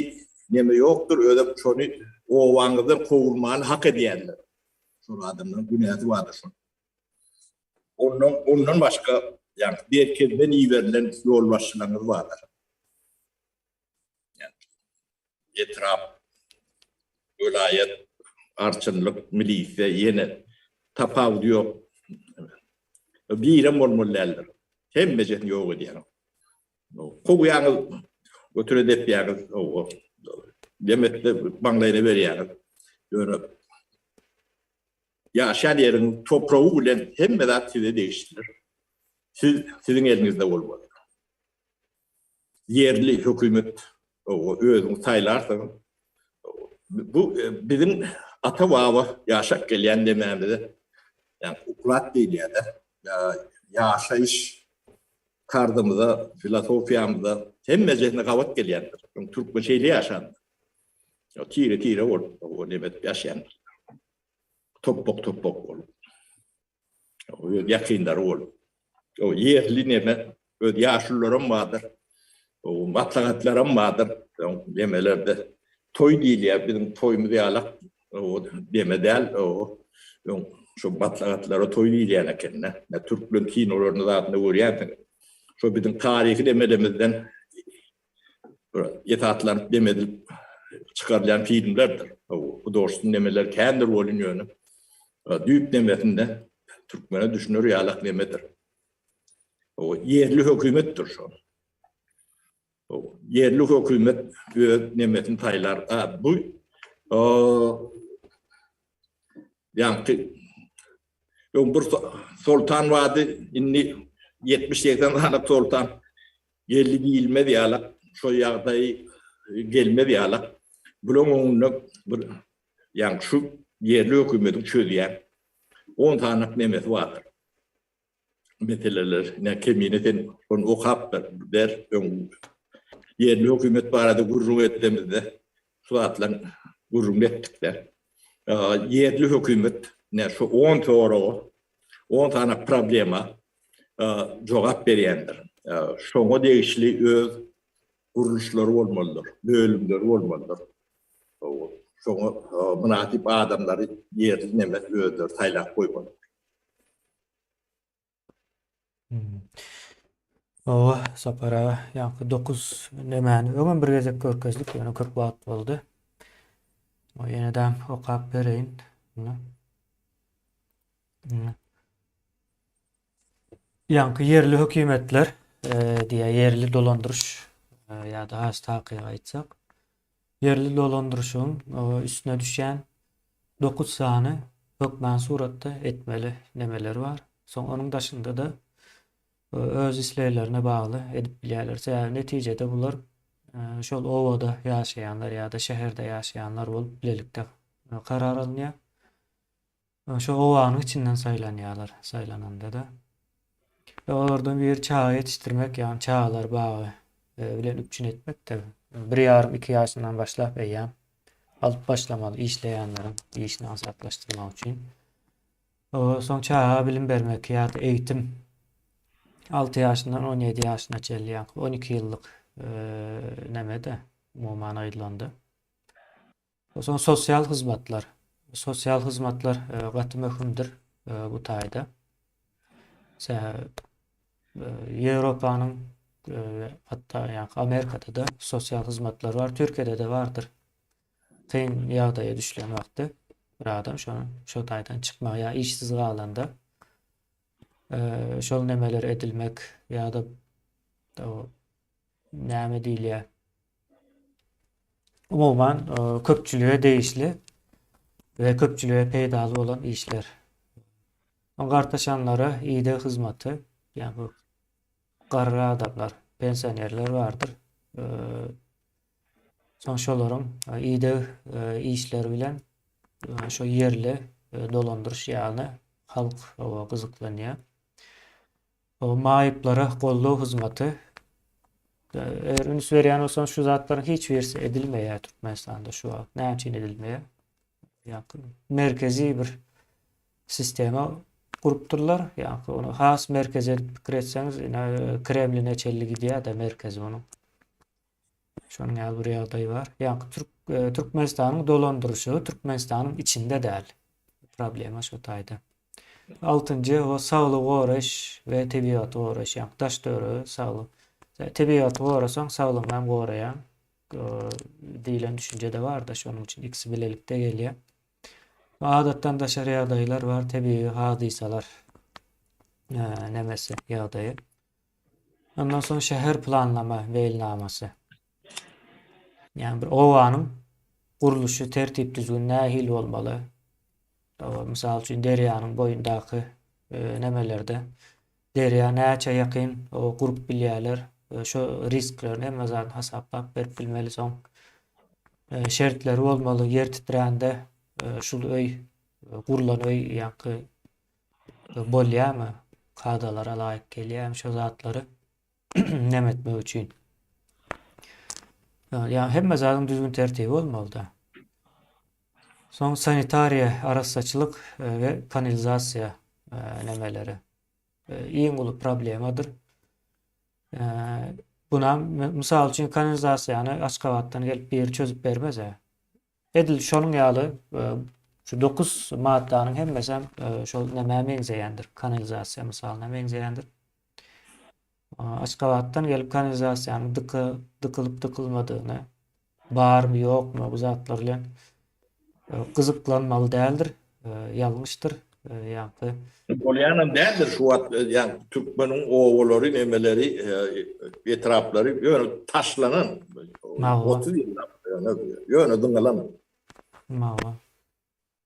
neme ýokdur, özem şony obaňyzdan kowulmany hak edýärler. Şol adamlaryň günäsi bardyr şol. Ondan ondan başga ýagny merkezden iberilen ýolbaşçylaryňyz bardyr. Etrap, welaýat, arçynlyk, milisiýa ýene tapawudy ýok. Birem bolmaly däldir. Hemmejesini ýok edýär. Kowýaňyz, götüre depýäňiz, demekde maňlaýyna berýäňiz. Ýöne ýaşaýan ýeriň topragy bilen hemme zat size degişlidir. Siz siziň eliňizde bolmaly. Ýerli hökümet özüňiz saýlarsyňyz. Bu biziň ata-baba ýaşap gelýän demämize, ýagny uklad diýilýär-de, ýaşaýyş tarzymyza, filosofiýamyza hemmejesine gabat gelýändir. Öň türkmen şeýle ýaşandyr. Tire-tire bolup, neme edip ýaşaýandyr. Topbak-topbak bolup. Öz ýakynlary bolup. O ýerli neme, öz ýaşulularam bardyr. O maslahatlaram bardyr. Nemelerde toý diýilýär, biziň toýumyz ýalak o neme däl, o öň şo maslahatlara toý diýilýän eken-de. Türkmen kinolarynda zadyny görýänsiňiz. Şo biziň taryhy nemelemizden bir esaslanyp neme edilip çykarylýan filmlerdir. Hudožestwnyý nemeler kändir welin ýöne düýp nemesinde türkmene düşüner ýalak nemedir. O ýerli hökümetdir şo. Ýerli hökümet öz nemesini saýlar. A bu ýaňky öň bir soltan bardy, indi 70-80 sany soltan geldi diýilmez ýalak, şo ýagdaý gelmez ýalak. Bulaň öňünde bir ýaňky şu ýerli hökümetiň çözýän 10 sany nemesi bardyr. Meseleler, ne kemine sen şony okap ber, öň ýerli hökümet barada gürrüň edemizde şu zatlaryň gürrüňini etdik-de. Ýerli hökümet ne şu 10 soraga, 10 sany problema jogap berýändir. Şoňa degişli öz gurluşlary bolmalydyr, bölümleri bolmalydyr. Şoňa mynasyp adamlary ýerli neme özleri saýlap goýmalydyr. Hawa, Sapar aga, ýaňky 9 nemäni öňem bir gezek görkezdik, ýöne köp wagt boldy. O ýene-de okap bereýin. Ýaňky ýerli hökümetler diýýär, ýerli dolandyryş ýa-da has takyk aýtsak, ýerli dolandyryşyň üstüne düşýän 9 sany hökman suratda etmeli nemeleri bar. Soň onuň daşynda-da öz isleglerine bagly edip bilýärler. Sebäbi netijede bular şol obada ýaşaýanlar ýa-da şäherde ýaşaýanlar bolup bilelikde karar alynýar. Şo obanyň içinden saýlanýarlar, saýlananda-da. We olardan biri çaga ýetişdirmek, ýagny çagalar bagy e, bilen üpjün etmekdir. Bir ýarym, iki ýaşyndan başlap eýýäm alyp başlamaly işleýänleriň işini aňsatlaşdyrmak üçin. Soň çaga bilim bermek ýa-da eğitim 6 ýaşyndan 17 ýaşyna çenli, ýagny 12 ýyllyk e, näme-de umuman aýdylanda. Soň sosial hyzmatlar. Sosial hyzmatlar gaty möhümdir bu taýda. Ýewropanyň hatda ýa Amerikada-da sosial hyzmatlar bar, Türkiýede-de bardyr. Kyn ýagdaýa düşlen wagty bir adam şony şo taýdan çykmagy ýa işsiz galanda şol nemeler edilmek ýa-da näme diýilýär? Umuman, köpçülige degişli we köpçülige peýdaly bolan işler. Gartaşanlara ideg hyzmaty, ýagny bu garry adamlar, pensionerler bardyr. Soň şolaryň ideg işleri bilen şo ýerli dolandyryş ýagny halk gyzyklanýar. Maýyplara goldaw hyzmaty. Eger üns berýän bolsaň şu zatlaryň hiç birisi edilmeýär Türkmenistanda şu wagt. Näme üçin edilmeýär? Ýa-da merkezi bir sistema gurupdyrlar. Ýa-da ony has merkezi edip pikir etseňiz, ine Kremline çenli gidýär-de merkezi onuň. Şonuň ýaly bir ýagdaý bar. Ýa-da Türk e, Türkmenistanyň dolandyryşy Türkmenistanyň içinde däl. Problema şu taýda. Altynjy o saglygy goraýyş we tebigaty goraýyş. Ýagny daş töweregi saglyk. Tebigaty gorasaň saglygyňy hem goraýaň diýlen düşünje-de bar-da, şonuň üçin ikisi bilelikde gelýär. Adatdan daşary ýagdaýlar bar, tebigy hadysalar nemesi ýagdaýy. Ondan soň şäher planlama meýilnamasy. Ýagny bir obanyň gurluşy, tertip-düzgün nähili bolmaly? Mysal üçin derýanyň boýundaky nemelerde derýa näçe ýakyn gurup bilýärler. Şo risklerini hemme zadyny hasaplap berip bilmeli soň. Şertleri bolmaly. Ýer titrände şul öý gurlan öý ýaňky bolýarmy? Kadalara laýyk gelýärmi şo zatlary neme etmek üçin. Ýa hemme zadyň düzgün tertibi bolmaly-da. Soň sanitariýa, arassaçylyk we kanalizasiýa nemeleri iň uly problemadyr. Buna mysal üçin kanalizasiýany Aşgabatdan gelip biri çözüp bermez-ä. Edil şonuň ýaly şu 9 maddanyň hemmesem şol nämä meňzeýändir, kanalizasiýa mysalyna meňzeýändir. Aşgabatdan gelip kanalizasiýanyň dyky dykylyp dykylmadygyny, barmy ýokmy bu zatlar bilen gyzyklanmaly däldir, ýalňyşdyr. Ýaňky Bolýanam däldir şu wagt ýaňky türkmeniň obalary nemeleri etraplary ýöne taşlanan 30 ýyllap ýöne ýöne zyňylan. Hawa.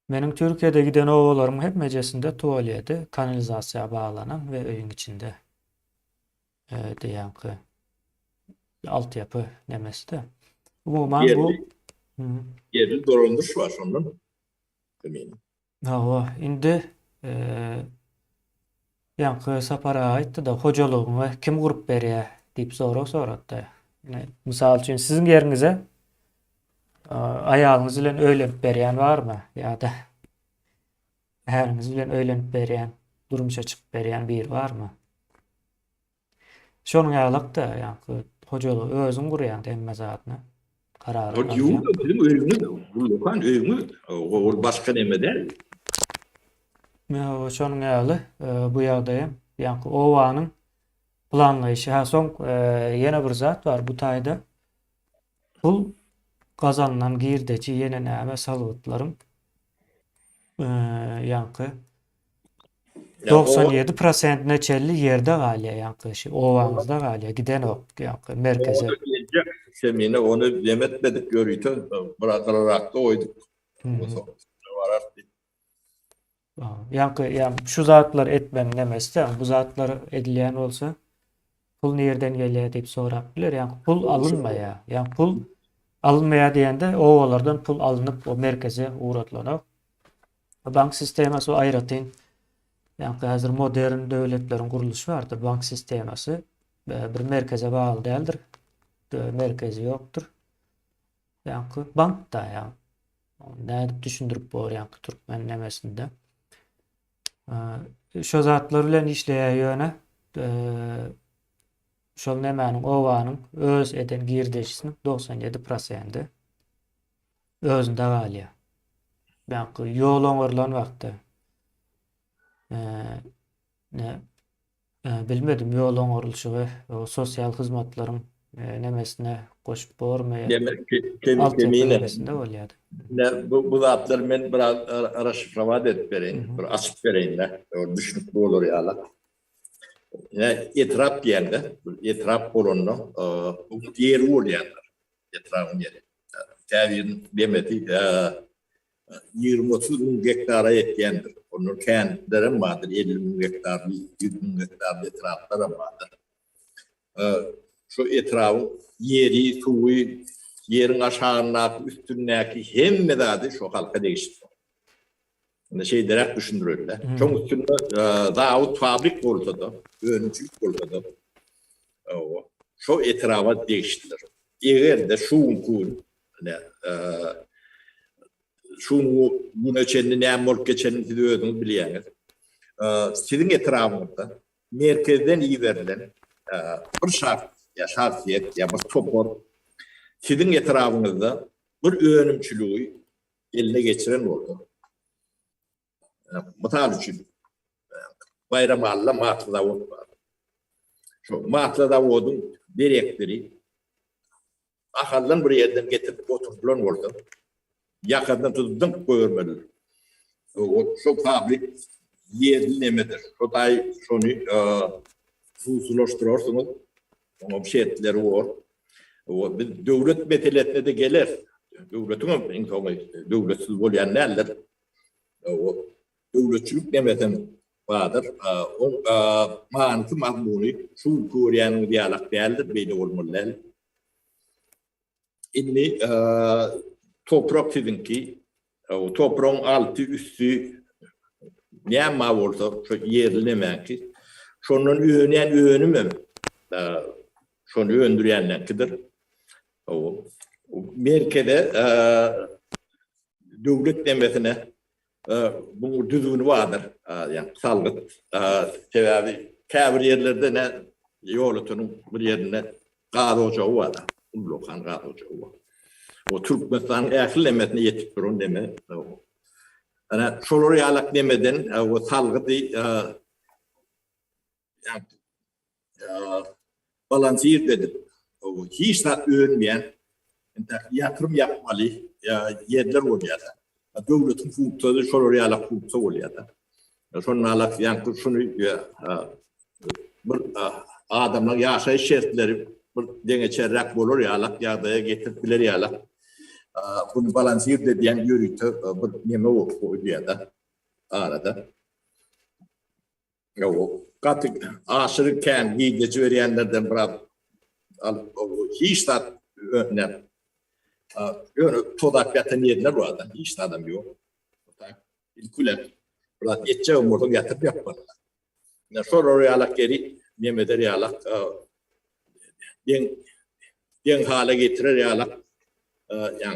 Meniň Türkiýede giden obalarymyň hemmejesinde tualeti kanalizasiýa baglanan we öýüň içinde diýýänki altyapy nemesi-de. Umuman bu Ýerli dolandyryş bar şondan. Hawa, indi ýaňky Sapar aga aýtdy-da, hojalygyňy kim gurup berýär diýip sorag sorady. Mysal üçin, siziň ýeriňize aýalyňyz bilen öýlenip berýän barmy ýa-da äriňiz bilen öýlenip berýän, durmuşa çykyp berýän biri barmy? Şonuň ýalak-da, ýaňky hojalygy özüň gurýaň hemme zadyny. Karary Ol ýurt biziň öýümiz, ullakan öýümiz, ol başga neme däl. Ýa, şonuň ýaly bu ýagdaýam, ýaňky obanyň planlaýşy. Ha, soň ýene bir zat bar bu taýda. Pul gazanylan girdeji ýene näme salgytlaryň ýaňky 97 prosentine çenli ýerde galýar ýaňky şu obaňyzda galýar gidenok ýaňky merkeze. Semine ony dem etmedik ýörite biraz gyrarakda goýduk. Ýaňky ýa şu zatlar etmegiň nemesi bu zatlar edilýän bolsa pul nirden gelýär diýip sorap biler. Ýaňky pul alynmaýar. Ýaňky pul alynmaýar diýende obalardan pul alnyp o merkeze ugradylanok. Bank sistemasy aýratyn. Ýaňky häzir modern döwletleriň gurluşy bardyr. Bank sistemasy e, bir merkeze bagly däldir. Merkezi ýokdur. Ýaňky bank da ýa. Nädip düşündirip bor ýaňky türkmen nemesinde. Şo zatlar bilen işleýär ýöne şol nemäniň obanyň öz eden girdejisiniň 97 prosendi. özünde galýar. Ýaňky ýol oňarylan wagtda ne bilmedim ýol oňarylyşygy sosial hyzmatlaryň nemesine goşup bormy? Demek kemine bolýar. Ne bu bu zatlary men biraz raşifrowat edip bereýin, bir açyp bereýin-de, düşnükli bolar ýaly. Ine etrap diýende, etrap bolanda, bu ýeri bolýandyr. Etrabyň ýeri. Käbiriniň demesi 20-30 müň gektara ýetýändir. Ondan känlerem bardyr, 50 müň gektarly, 100 müň gektarly etraplaram bardyr. Şu etrabyň ýeri, suwy, ýeriň aşagyndaky, üstündäki hemme zady şu halka degişli. Indi şeýleräk düşündireli-de. Şoň üstünde zawod, fabrik bolsa-da, önümçilik bolsa-da, şo etraba degişlidir. Eger-de şu günki gün, ine, şu güne çenli näme bolup geçenini siz özüňiz bilýäňiz. Siziň etrabyňyzda merkezden iberilen bir şahs ýa şahsyýet ýa bir topar siziň etrabyňyzda bir önümçiligi eline geçiren bolsa, mysal üçin, Baýramalyda matly zawod bar. Şo matly zawodyň direktory Ahaldan bir ýerden getirip oturdylan bolsa, ýakasyndan tutup dyňk goýbermelidir. Şo fabrik ýerli nemedir. Şo taý şony husulaşdyrarsyňyz. Oňa bir şertleri bor. Biz döwlet meselesine-de geleris. Döwletiň hem iň soňy döwletsiz bolýan däldir. Döwletçilik nemesem bardyr. Oň manysy, mazmuny şu günki görýäniňiz ýalak däldir, beýle bolmaly däl. Indi toprak siziňki, topragyň alty, üsti näme bolsa şo ýerli nemäňki. Şondan önýän önümem şony öndürýänleňkidir. Merkeze döwlet nemesine bu düzgüni bardyr. Ýa salgyt. Sebäbi käbir ýerlerde ne Ýolöteniň bir ýerinde gaz ojagy bar. Ullakan gaz ojagy bar. O Türkmenistanyň ähli nemesine ýetip duran neme. Ana şolar ýalak nemeden o salgydy balansir edip, hiç zat önmeýän, entek ýatyrym ýapmaly ýerler bolýar-da. Döwletiň funksiýasy şolar ýaly funksiýa bolýar-da. Şonda alak ýaňky şuny bir adamlaryň ýaşaýyş şertleri bir deňeçerräk bolar ýalak ýagdaýa getirip biler ýalak bunu balansir edýän ýörite bir neme bolýar-da arada. Ýok, gaty aşyry kän girdeji berýänlerden biraz alyp hiç zat näme ýöne tozap ýatan ýerler bar da, hiç zadam ýok. Ilki bilen biraz etjegem bolsaň ýatyryp ýapmaly. Ine şolar ýalak ýeri neme eder ýalak deň deň hala getirer ýalak ýa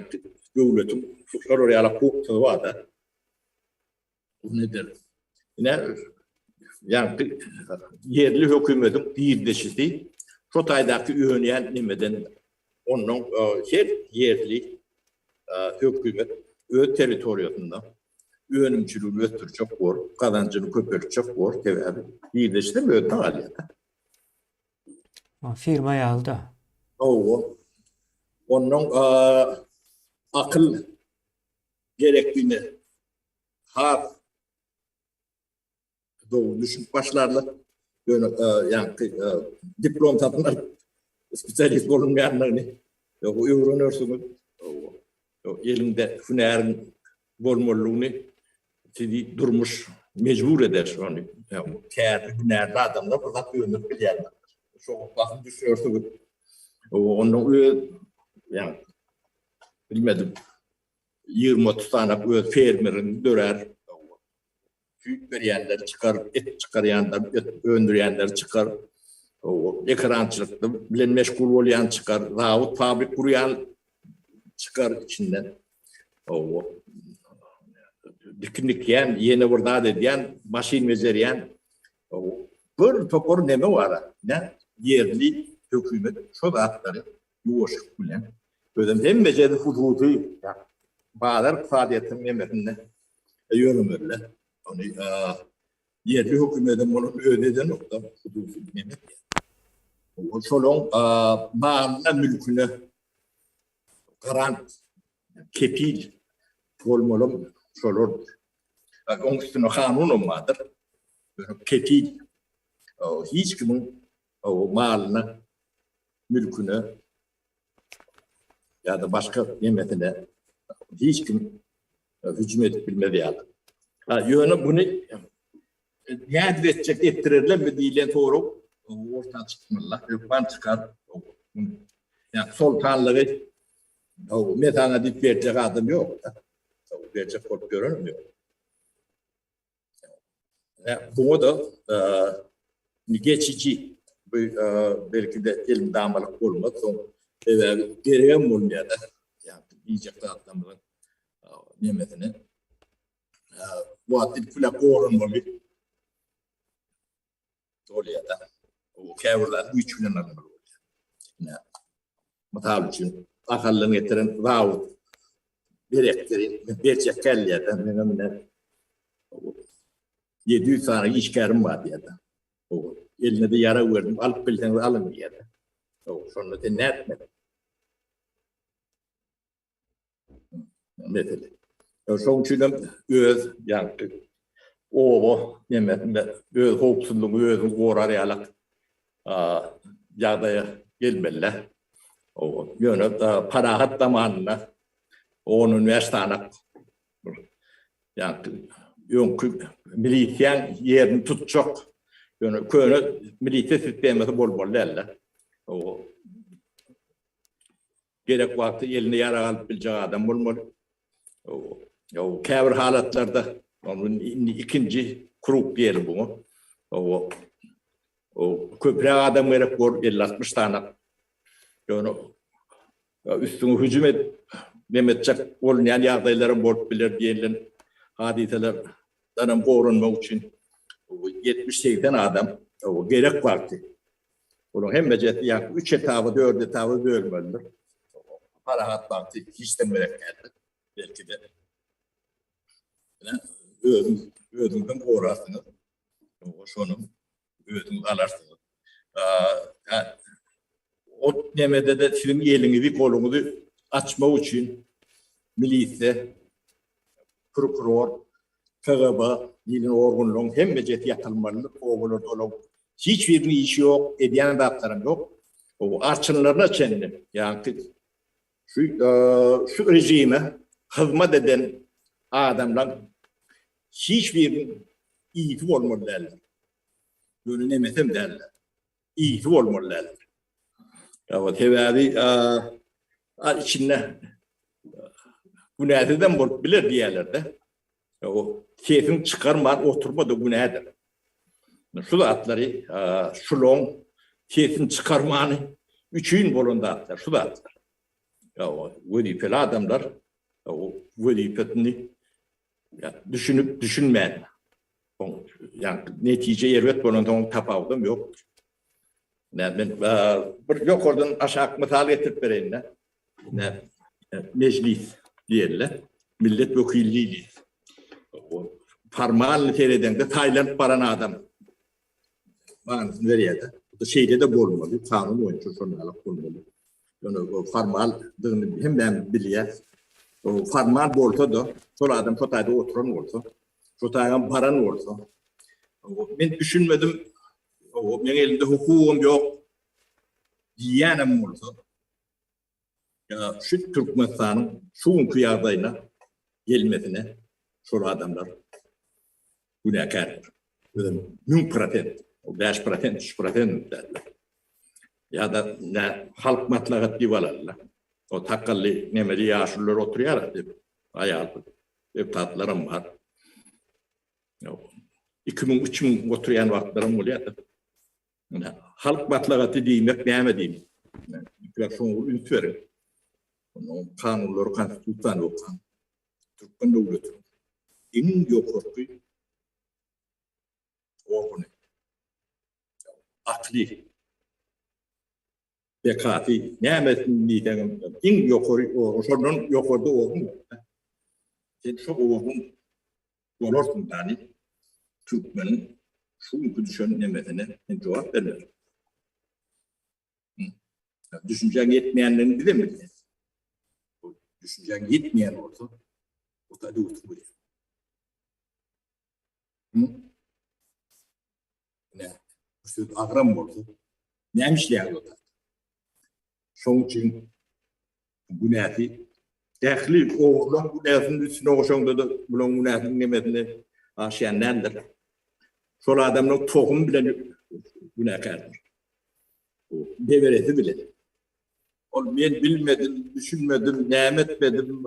döwletiň şolar ýalak hukugy bar da. Bu nedir? Ine, ýagny ýerli hökümetiň girdeşisi şo taýdaky önýän nemeden ondan her ýerli hökümet öz territoriýasynda önümçiligini ösdürjek bor, gazanjyny köpeltjek bor, sebäbi girdeşisem özüne galýar-da. Firma ýaly-da. Hawa. Ondan akyl gerekligine has dogry düşünip başlarlar. Ýöne ýaňky diplom satyn alyp spesialist bolunmaýandygyny öwrenersiňiz. Eliňde hünäriň bolmalydygyny sizi durmuş mejbur eder şony. Kärli, hünärli adamlar bir zat öndürip bilýärler. Şoňa basym düşersiňiz. Onda öz ýa bilmedim 20-30 sany öz fermeriň dörär. Süýt berýänler çykar, et çykarýanlar, et öndürýänler çykar. Ekerançylyk bilen meşgul bolýan çykar, zawod, fabrik gurýan çykar içinden. Dikin dikýän, ýene bir zat edýän, maşyn bejerýän bir topar neme bar. Ne ýerli hökümet şo zatlary ýuwaşlyk bilen özem hemme ýerde hususy. bazar ykdysadyýetiniň nemesinde ýöremeli. Ony ýerli hökümetem bolan özi edenok-da, hususy neme edýär. Şolaň malyna, mülküne garant, kepil bolmalam şolardyr. Oň üstünde kanunam bardyr. Ýöne kepil hiç kimiň malyna, mülküne ýa-da başga nemesine hiç kim hüjüm edip bilmez ýaly. Ýöne muny nädip etjek, etdirerlermi diýlen sorag orta çykmaly. Hökman çykar. Ýa soltanlygy men saňa diýip berjek adam ýok. Berjek bolup ýörenem ýok. Buňa-da geçiji bu belki-de elmydamalyk bolmaz soň sebäbi geregem bolmaýar-da. Ýa-da diýjek zatlarymyzyň nemesini bu wagt ilki bilen goranmaly bolýar-da. Käbir zady güýç bilen almaly bolýar. Ine, mysal üçin, Ahaldan getiren zawod berekleri berjek gelýär-de, meňem ine 700 sany işgärim bar diýýär-de. Eline-de ýarag berdim, alyp bilseňiz alyň diýýär-de. Şonda sen nätmeli? Mesele. Şoň üçin hem öz ýaňky oba nemesinde öz howpsuzlygyňy özüň gorar ýalak ýagdaýa gelmeli. Ýöne parahat zamanynda on-on bäş sanak ýaňky öňki milisiýaň ýerini tutjak ýöne köne milisiýa sistemasy bolmaly däldi. Gerek wagty eline ýarag alyp biljek adam bolmaly. Käbir halatlarda indi ikinji krug diýeli buňa. Köpräk adam gerek bor, 50-60 sany. Ýöne üstüňe hüjüm edip neme etjek bolunýan ýagdaýlaram bolup biler diýlen hadysalardan hem goranmak üçin 70-80 adam gerek wagty Olaryň hemmejesi ýa üç etaba, dört etaba bölmelidir. Parahat wagty hiçden gerek däldir. Belki-de özüň özüňden gorarsyňyz. Şony özüňiz alarsyňyz. O nemede-de siziň eliňizi, goluňyzy açmak üçin milisiýa prokuror, KGB diýlen organlaryň hemmejesi ýatyrylmalydyr. Obalarda olaryň hiç biriniň işi ýok, edýän zatlaram ýok. O arçynlaryna çenli, ýagny şu şu režime hyzmat eden adamlaryň hiç biriniň ýiti bolmaly däldir. Ýöne nemesem däldir. Ýiti bolmaly däldir. Ýa sebäbi içinde günäsizem bolup biler diýýärler-de. O sesiň çykarman oturma-da günädir. Şu zatlary şulaň sesini çykarmany üçin bolan zatlar, şu zatlar. Ýa wezipeli adamlar wezipesini düşünip, düşünmän Ýa netije erbet bolansoň tapawudam ýokdur. Nä men bir ýokardan aşak mysal getirip bereýin-de. Nä mejlis diýeli, millet wekili diýeli. Formalny seredeňde saýlanyp baran adam manysyny berýär-de. Bu şeýle-de bolmaly, kanun boýunça şol ýaly bolmaly. Ýöne o formaldygyny hemmämiz bilýäs. O formal bolsa-da, şol adam şo taýda oturan bolsa, Şo taýam baran bolsa. Men düşünmedim. Meň elimde hukugym ýok diýýänem bolsa. Ýa şu Türkmenistanyň şu günki ýagdaýyna gelmesine şol adamlar günäkärdir. Özem 1000%, o 5%, 3% däl. Ýa-da nä halk maslahat diýip alalylar. O takally nemeli ýaşulular oturýar diýip, aýal Deputatlaram bar. 2000, 3000 oturýan wagtlaram bolýar. Ine, halk maslahaty diýmek näme diýmek? Biraz şoňa üns beriň. Onuň kanunlary, konstitusiýany okaň. Türkmen döwletiniň iň ýokarky organy. Akly. Bekasy nämesini diýseňem iň ýokary orun, şondan ýokarda orun ýok. Sen şu ogruň bolarsyň dani türkmeniň şu günki düşen nemesine sen jogap bermeli. Düşünjäň ýetmeýändigini bizem bilýäs. Düşünjäň ýetmeýän bolsa, o da döwlet bolýar. Ne? Bu söz agram bolsa, näme işleýär o da? Şoň üçin günäsi ähli ogurlaň günäsini üstüne goşaňda-da bulaň günäsiniň nemesini aşýan däldir. Şol adamlar tohum bilen günäkärdir. Neberesi bilen. Ol men bilmedim, düşünmedim, näme etmedim.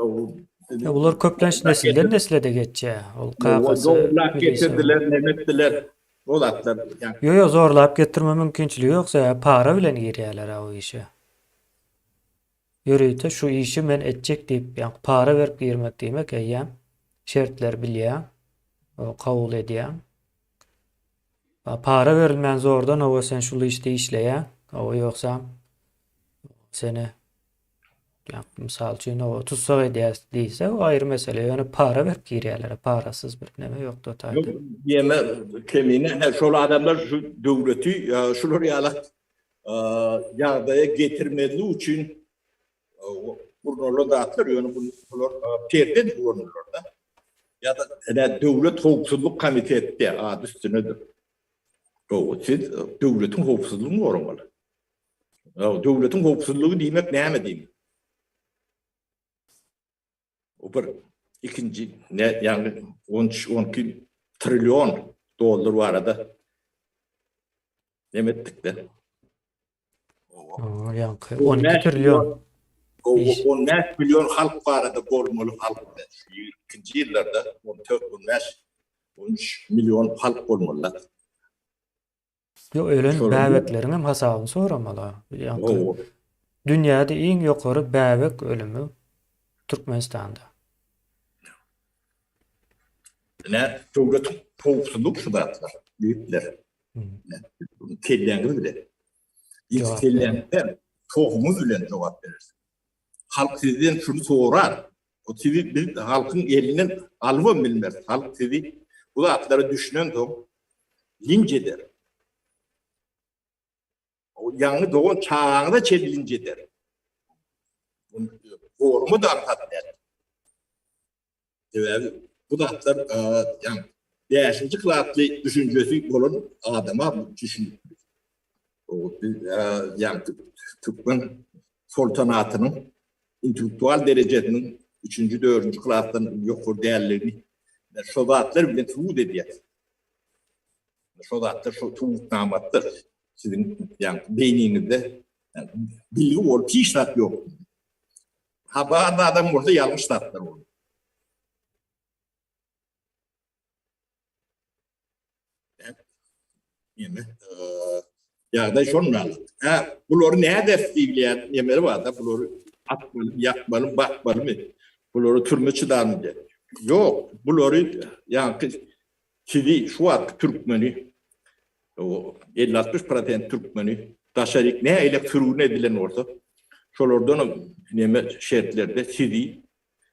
Ya bular köplenç nesilden nesle-de geçýär. Ol kakasy Zorlap getirdiler, näme etdiler. O zatlar. Ýo ýo zorlap getirme mümkinçiligi ýok sebäbi para bilen girýärler o işe. Ýörite şu işi men etjek diýip ýa para berip girmek diýmek eýýäm şertleri bilýäň, kabul edýäň. Para berilmän zordan owa sen şul işde işleýäň, owa ýogsam seni ýa mysal üçin owa tussag edýäs diýse o aýry mesele. Ýöne para berip girýärler, parasyz bir neme ýokdy o taýda. Ýene kemine şol adamlar şu döwleti şular ýaly ýagdaýa getirmezlik üçin gurnalan zatlar, ýöne bular perde edip ulanylýar-da. Ýa-da ine Döwlet howpsuzlyk komiteti diýýär, ady üstünedir. Gowy, siz döwletiň howpsuzlygyny goramaly. Döwletiň howpsuzlygy diýmek näme diýmek? O bir ikinji ne ýagny 13 12 trillion dollar barada neme etdik-de. Ýaňky 12 trillion. O 15 million halk barada bolmaly halk. Ikinji ýyllarda 14 15 13 million halk bolmaly. Ýok, ölen bäbekleriň hem hasabyny soramaly. Ýaňky dünýäde iň ýokary bäbek ölümi Türkmenistanda. Ine, döwlet howpsuzlyk şu zatlar, diýipler. Kelläňiz bilen. Hiç kelläňiz däl, tohuňyz bilen jogap berersiňiz. Halk sizden şuny sorar. O sizi biz halkyň elinden alybam bilmeris. Halk sizi bu zatlara düşünensoň linç eder. O ýaňy dogan çagaňyza çenli linç eder. Goruma da aňsat däl. Sebäbi bu zatlar ýa bäşinji klasly düşünjesi bolan adama bu düşünikli. O ýa türkmen soltanatynyň intellektual derejesiniň üçünji, dördünji klasdan ýokary däldigini şo zatlar bilen subut edýär. Şo zatlar şo subutnamadyr. Siziň ýa beýniňizde bilgi bolup hiç zat ýok. Ha bar zadam bolsa ýalňyş zatlar bolar. Ýene ýagdaý şonda. Ha, bulary näders diýilýän nemeler bar-da, bulary atmaly, ýakmaly, bakmalymy? Bulary türme çydarmy diýip. Ýok, bulary ýaňky sizi şu wagtky türkmeni 50-60 prosent türkmeni daşaryk nähili sürgün edilen bolsa, şolardanam neme şertlerde sizi,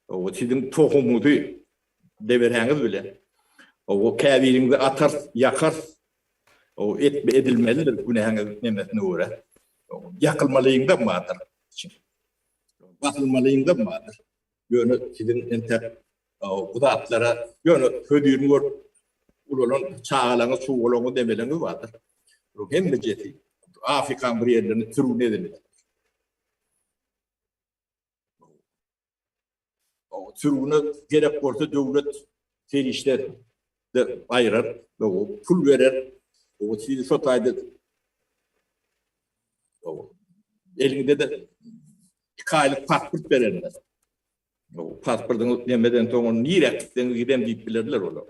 siziň tohumyňyzy deberäňiz bilen, käbiriňizi atarys, ýakarys, etme edilmelidir günäňiz nemesine görä. Ýakylmalyňyzam bardyr. Basylmalyňyzam bardyr. Ýöne siziň entek bu zatlara ýöne hözirini görüp ulalan çagalaryňyz, çuwalaryňyz, nemeleňiz bardyr. Bularyň hemmejesi Afrikanyň bir ýerlerinde sürgün edildi. Sürgüne gerek bolsa döwlet serişde aýyrar, pul berer. Sizi şo taýda Eliňde-de 2 aýlyk pasport bererler. Pasportyňyz nemeden soň ony nirä gitseňiz gidem diýip bilerler olar.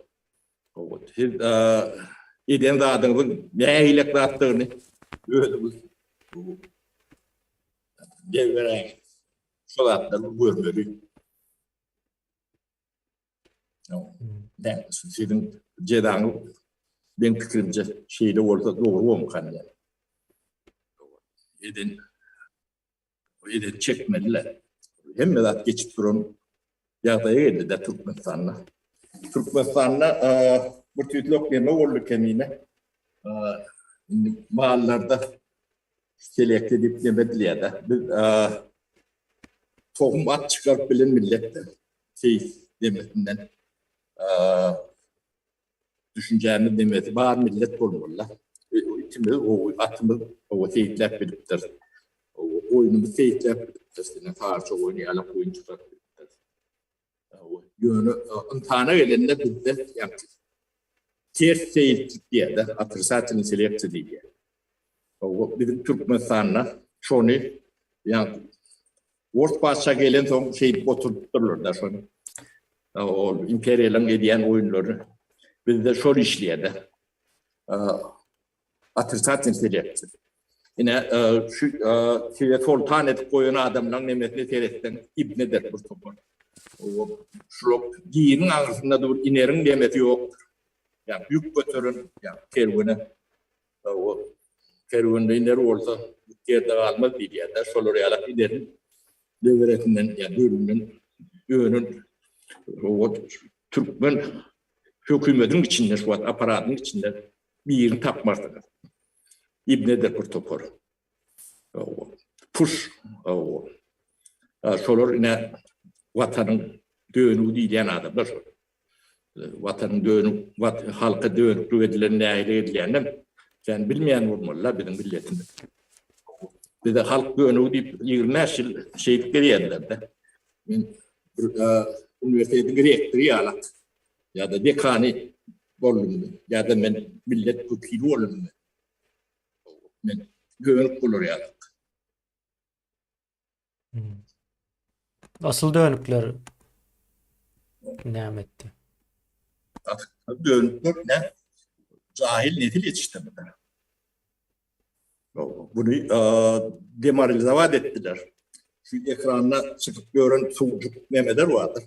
Siz eden zadyňyzyň nähilek zatdygyny özüňiz beräýiň. Şo zatlary görmeli. Siziň jezaňyz meň pikirimçe şeýle bolsa dogry bolmykan diýýän. Eden eden çekmeliler. Hemme zat geçip duran. ýagdaýa geldi-de Türkmenistanda. Türkmenistanda bir tüýtlek neme boldy kemine. Indi mallarda seleksiýa diýip neme edilýär-de. Biz tohum at çykaryp bilen millet-de. Seýis demesinden düşünjämiz nemesi bar millet bolmaly-da. Itimiz gowy, atymyz gowy seýisläp bilipdir. Goýnumyz seýisläp bilipdir. Ine sarça goýun, ýalak goýun çykaryp bilipdir. Ýöne ynsana gelende bizde ýagny ters seýislik diýýär-de, otrisatilnyý seleksiýa diýilýär. Biziň Türkmenistanda şony ýagny Ors patyşa gelensoň şeýdip oturdypdyrlar-da şony. Ol imperiýalaryň edýän oýunlary bizde şol işleýär-de. Otrisatel seleksiýa. Ine, şu size soltan edip goýan adamlaryň nemesine seretseň, ibnedir bir topar. Şular diniň aňyrsynda dur, ineriň nemesi ýokdur. Ýa ýük göteren, ýa kerwene O kerwende iner bolsa, ýük ýerde galmaz diýilýär-de. Şolar ýalak ineriň leweresinden ýa dölünden önen o türkmen hökümetiň içinde şu wagt apparatyň içinde birini tapmarsyňyz. Ibnedir bir topar. Puş. Şolar ine watanyň dönügi diýilýän adamlar şol. Watanyň dönük, halka dönüklik edilen nähili edilýäninem sen bilmeýän bolmaly-la biziň milletimiz. Bize halk dönügi diýip 25 ýyl şeýdip gezýärdiler-de. Men bir uniwersitetiň rektory ýalak ýa-da dekany boldummy ýa-da men millet wekili boldummy? Men dönük bolar ýalak. Hmm. Asyl dönükler näme etdi? Asyl dönükler ne? Cahil nesil yetiştirdiler. Bunu e, demoralizovat etdiler. Şu ekranda çykyp gören suwjuk nemeler bardyr.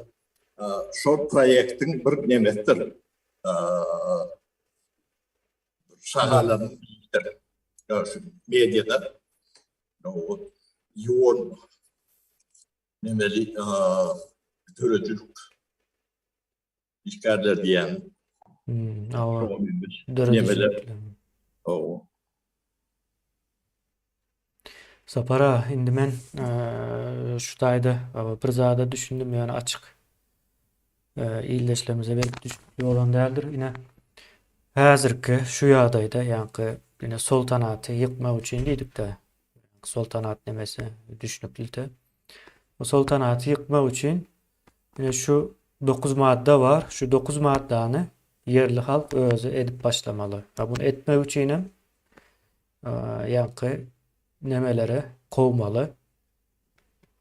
E, şol proýektiň bir nemesidir. E, şahalarynyň biridir. Şu mediada ýuwan nemeli döredijilik işgärler diýýän. Hmm, döredijilik. Sapar aga, indi men şu taýda bir zada düşündim, ýöne açyk ildeşlerimize belki düşnükli bolan däldir. Ine, häzirki şu ýagdaýda, ýaňky ine soltanaty ýykmak üçin diýdik-de, soltanat nemesi düşnüklide. Bu soltanaty ýykmak üçin ine şu 9 madda bar. Şu 9 maddany ýerli halk özi edip başlamaly. Ha bunu etmek üçin hem ýaňky nemeleri kowmaly.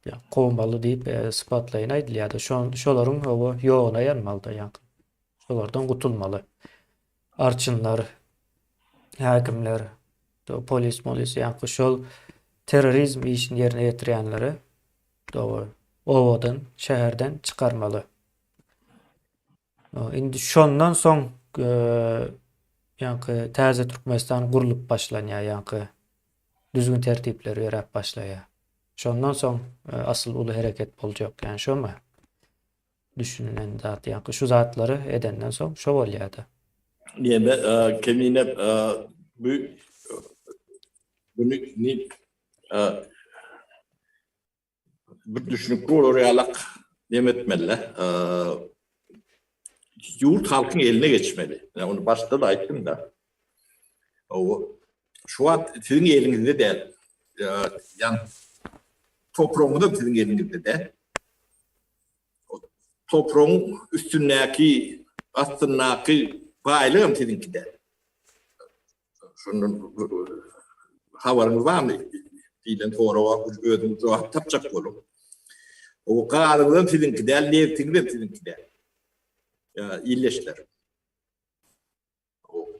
Ýa kowmaly diýip e, sypatlaýyn aýdylýar-da. Şolaryň oba ýoguna ýanmaly-da ýaňky. Şolardan gutulmaly. Arçynlar, häkimler, polis, molis ýaňky şol terrorizm işini ýerine ýetirýänleri dogry obadan, şäherden çykarmaly. Indi şondan soň e, ýaňky täze Türkmenistan gurlup başlanýar, ýaňky düzgün tertipler ýöräp başlaýar. Şondan soň e, asyl uly hereket boljak. Ýani şomy? Düşünilen zat, ýaňky şu zatlary edenden soň şo bolýar-da. Näme, e, kemine e, bu bunu ni bir düşünikli bolar ýalak neme etmeli. Ýurt halkyň eline geçmeli. Men ony başda da aýtdym da. O şu wagt siziň eliňizde däl. Ýan topragyňyz da siziň eliňizde däl. Topragyň üstündäki, astyndaky baýlyk hem siziňki däl. Şondan habaryňyz barmy? diýlen soraga özüňiz jogap tapjak boluň. O gazyňyz hem siziňki däl, nebtiňiz hem siziňki däl. Ýa illeşler.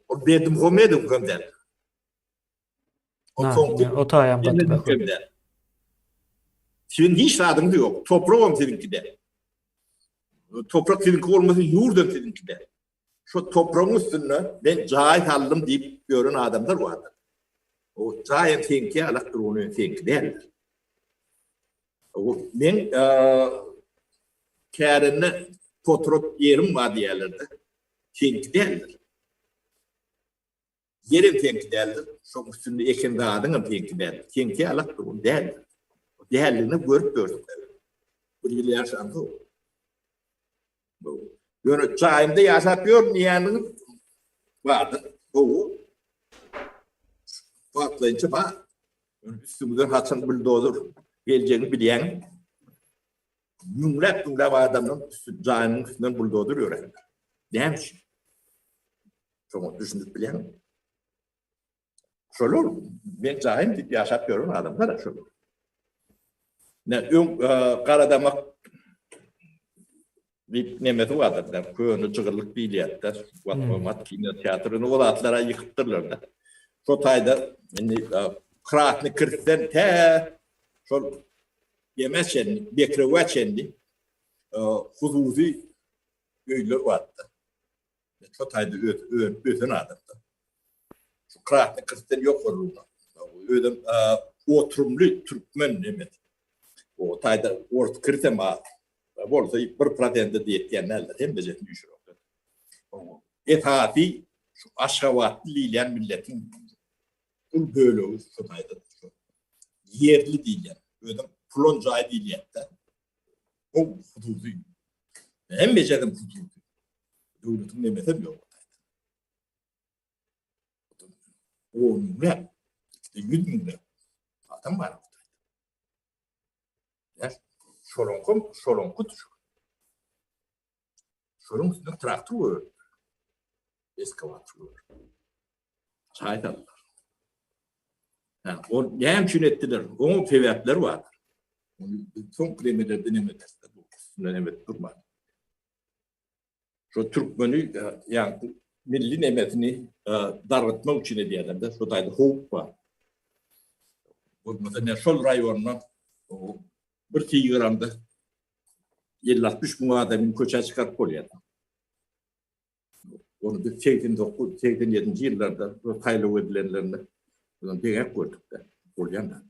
O Berdimuhamedow hem däl. O soňky o taýam gaty möhüm. Siziň hiç zadyňyz ýok. Toprak hem siziňki däl. Toprak siziňki bolmasa, ýurt hem siziňki däl. Şu topragyň üstünde men jaý saldym diýip ýören adamlar bardyr. O jaý hem seňki ýalakdyr, ony seňki däldir. O men. Kärende potrat ýerim bar diýýärler-de. Seňki däldir. Ýerem seňki däldir. Şoň üstünde eken zadyňam seňki däldir. Seňki ýalakdyr, ol däldir. Däldigini görüp ýörsüň. Bir ýyl ýaşansoň. Ýöne jaýymda ýaşap ýörün diýýäniňiz bardyr. Gowy. Wagtlaýynça bar. Ýöne üstüňizden haçan buldozer geljegini bilýäňmi? Müňläp müňläp adamlaryň üstü jaýynyň üstünden buldozer ýörändir. Näme üçin? Şoňa düşünip bilýäňmi? Şolar men jaýym diýip ýaşap ýören adamlar şolar. Ne öň e, Garadamak diýip nemesi bardyr, da, köne jygyrlyk diýilýär-de, Watkomat hmm. kino teatryny o zatlara ýykypdyrlar-da. Şo taýda indi e, Krasny Krstden tä şol ýeme çenli, Bekrewe çenli e, hususy öýler bardy. Şo taýda ösen adamda. Şu Krasny Krstden ýokarlygyna. Özem oturymly türkmen nemesi. O taýda orus kirsem az. Bolsa bir prosente ýetýän däldir. Hemmejesini üýşüroklar. Esasy şu Aşgabatly diýilýän milletiň uly bölegi şu taýda. Ýerli diýilýän. Özem pulan jaý diýilýär-de. O hususy. Hemmejesem hususy. Döwletiň nemesem ýok. On müňläp, ýüz müňläp adam bar. Şolaňkam, şolaňky düşün. Şolaň üstünde traktor goýarlar. Eskawator goýarlar. Çaý saldylar. Ha, ol näme üçin etdiler? Onuň sebäpleri bardyr. Ony biz soňky demelerde neme ederis? Bu üstünde neme edip durman. Şo türkmeni, ýagny milli nemesini dargytmak üçin edýärler-de, şo taýda howp bar. Bolmasa ne şol raýonda bir tigramda 50-60 müň adamyny köçä çykaryp bolýar. Ony biz 89, 87-nji ýyllarda saýlaw edilenlerinde ondan deňäp gördük-de, bolýan zat.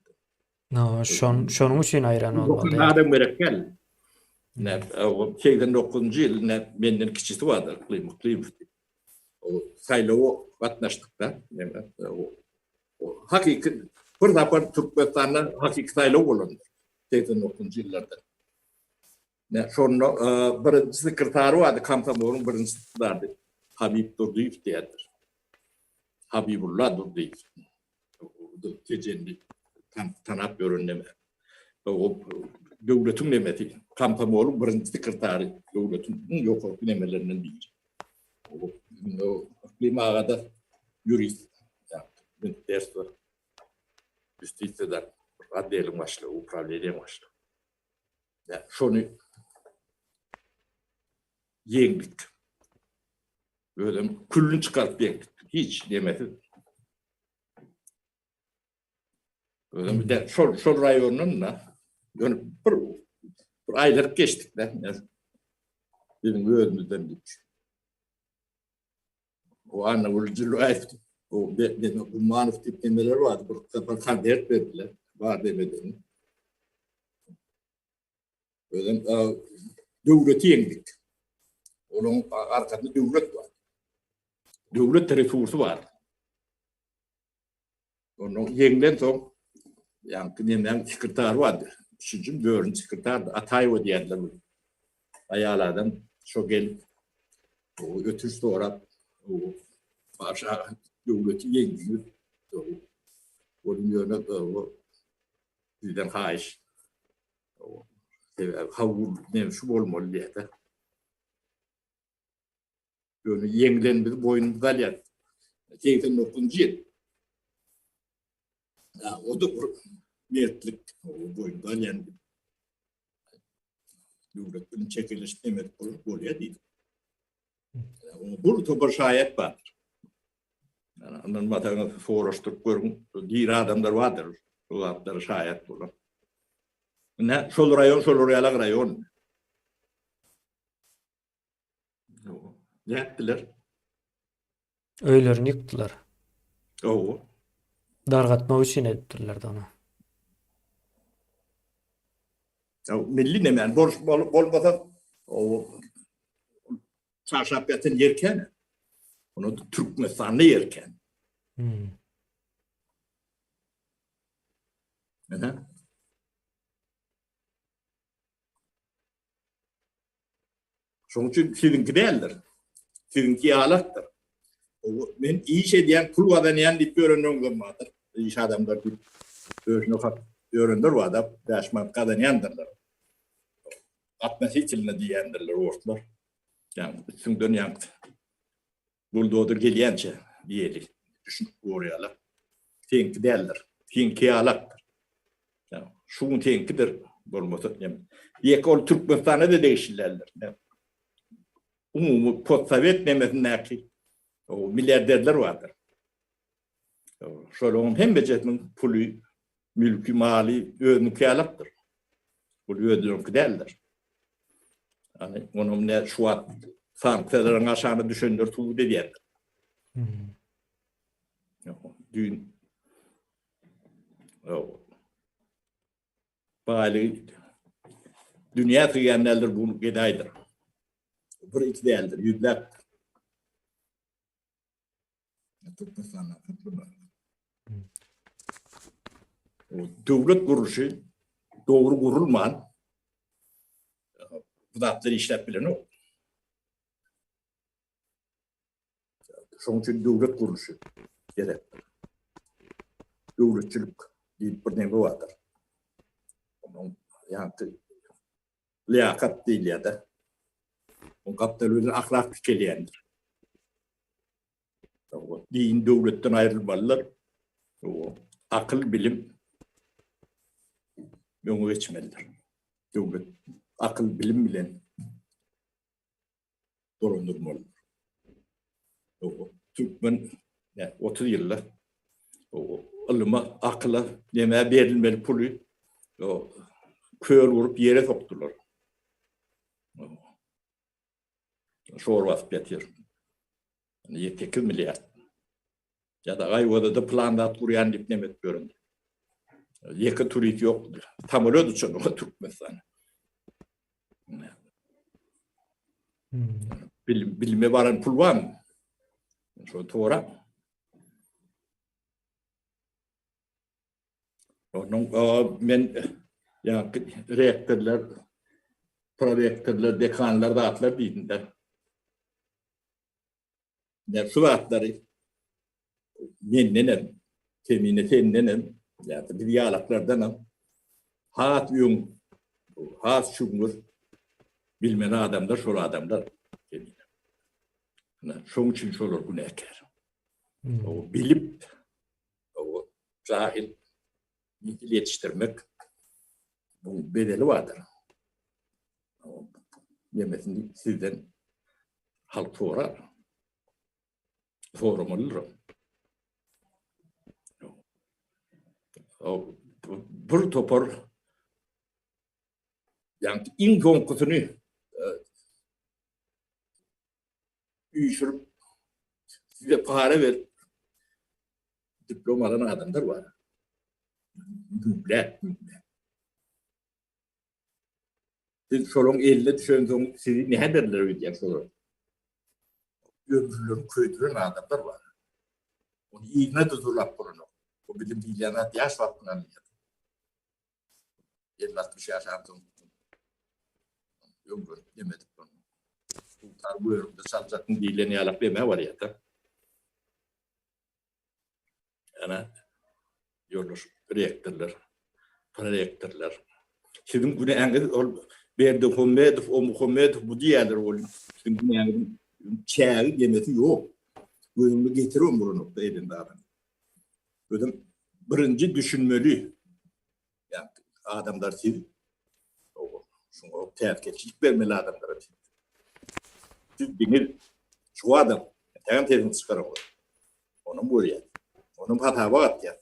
No, şon, şonuň üçin aýran bolmaly. Adam gerek däl. Ne, o 89-njy ýyl ne menden kiçisi bardy, Yklym Yklymow diýip. O saýlawa gatnaşdyk-da, neme, o hakyky bir sapar Türkmenistanda hakyky saýlaw bolandyr 89-njy ýyllarda. Ne, şonda birinji sekretary bardy, komsomolyň birinji sekretary Habib Durdyýew diýerdir. Habibulla Durdyýew. Tejenli tanap ýören neme. O döwletiň nemesi, komsomolyň birinji sekretary, döwletiň iň ýokarky nemelerinden biri. O Yklym aga-da ýurist, ministerstwo ýustisiýada otdeliň başlygy, uprawleniýäň başlygy. Şony ýeňdik. Özem külüni çykaryp ýeňdik. Hiç nemesiz. Özem de şol şol raýondan da ýöne bir bir aýlanyp geçdik de. Biziň özümizden diýip. O Annagül Jülläýew, o Neme Gumanow diýip nemeler bardy, bir sapar konsert berdiler, bar demeden. Özem döwleti ýeňdik. Olaryň arkasynda döwlet bar. Döwlet resursy bar. Ondan ýeňlen soň ýaňky nemäň sekretary bardy. Üçünji, dördünji sekretardy. Ataýewa diýerdiler bu. Aýal adam şo gelip ötünç sorap, Paşa döwleti ýeňdiňiz. Onuň ýöne sizden haýyş. Sebäbi kabul näme şu bolmaly diýýär-de. Ýöne ýeňlen biz boýnumyza alýas. 89-njy ýyl. Ýa o-da bir mertlik, boýnumyza alýan. Döwlet bilen çekeleşip neme edip bolar, bolýar diýdik. Bu topar şaýat bardyr. Yani ynanmasaňyz soraşdyryp görüň, diri adamlar bardyr, bu zatlara şaýat bolan. Ine, şol raýon şolar ýalak raýon. Nätdiler? Öýlerini ýykdylar. Owo. Dargatmak üçin edipdirler ony. Milli nemäni bolmasa. O çarşap ýatan ýer kän. Onu Türkmenistanda ýer kän. Hmm. Neden? Şonuň üçin siziňki däldir. Siziňki ýalakdyr. Men iş edýän, pul gazanýan diýip ýörenleriňizem bardyr. Iş adamlar diýip özüne hak ýörenler bar-da, 5 manat gazanýandyrlar. Относительно diýýändirler orslar. Ýagny üstüňden ýaňky buldozer gelýänçä diýeli. Düşünip gorýarlar. Seňki däldir. Seňki ýalakdyr. Ýagny şu gün seňkidir, bolmasa nem. Ýeke ol Türkmenistana-da degişli däldir. Umumy postsowet nemesindäki o milliarderler bardyr. Şolaryň hemmejesiniň puly, mülki, maly özüniňki ýalakdyr. Bul özleriňki däldir. Ýani onuň ne şu wagt sanksiýalaryň aşagyna düşenler subut edýärler. Hmm. Düýn baýlygy dünýä sygýan däldir, bu gedaýdyr. Bir iki däldir, ýüzläpdir. Türkmenistanda Döwlet gurluşy dogry gurulman bu zatlar işläp bilenok. Şonuň üçin döwlet gurluşy gerek. Döwletçilik diýip bir neme bardyr. Onuň ýa-da liýakat diýilýär-de. Onuň gapdaly bilen ahlak dikelýändir. Din döwletden aýrylmalydyr. Akyl, bilim öňe geçmelidir. Döwlet akyl, bilim bilen dolandyrmalydyr. Türkmen 30 ýylda ylyma, akyla nämä berilmeli puly köl urup ýere sokdular. Şor basyp ýatyr. 8 milliard. Ýa-da Aýwazada plan zat gurýan diýip neme edip ýörün. Ýeke turist ýok. Samolýot uçanok Türkmenistana. Hmm. Bilim, bilime baran pul barmy? Şo tora. Onuň men ýa rektorlar, prorektorlar, dekanlar zatlar diýdim-de. Ne şu zatlary mendenem, Kemine sendenem, ýa-da biz ýalaklardanam has öň, has çuňňur bilmeli adamlar şol adamlar Kemine. Şoň üçin şolar günäkär. O bilip, o jahil nesil ýetişdirmek bu bedeli bardyr. Nemesini sizden halk sorar. Soramalydyr. Bir topar ýa-ni iň soňkusyny e, üýşürip size para berip diplom alan adamlar bar. Müňläp, müňläp. Siz şolaryň eline düşensoň sizi näderler öýdýän şolar. Ömürlerini köýdüren adamlar bar. Ony yzyna-da dolap bolanok. O bilim diýilýän zat ýaş wagtyň alynýar. 50-60 ýaşansoň öňürip neme edip bolanok. Dutar göýrüňde çaljakmy diýlen ýalak deme barýar-da. Ana, ýoldaş rektorlar, prorektorlar. Siziň günäňiz ol Berdimuhamedow, o Muhammedow bu diýýärler ol siziň günäňiziň çägi demesi ýok. Gözüňi getiribem bolanokda eden zadyňy. Özem birinji düşünmeli. Ýa adamlar siz şuňa päsgelçilik bermeli adamlara siz. Siz diňe şu adam tägem sesini çykaramok. Onam görýär. Onam hasaba gatýar.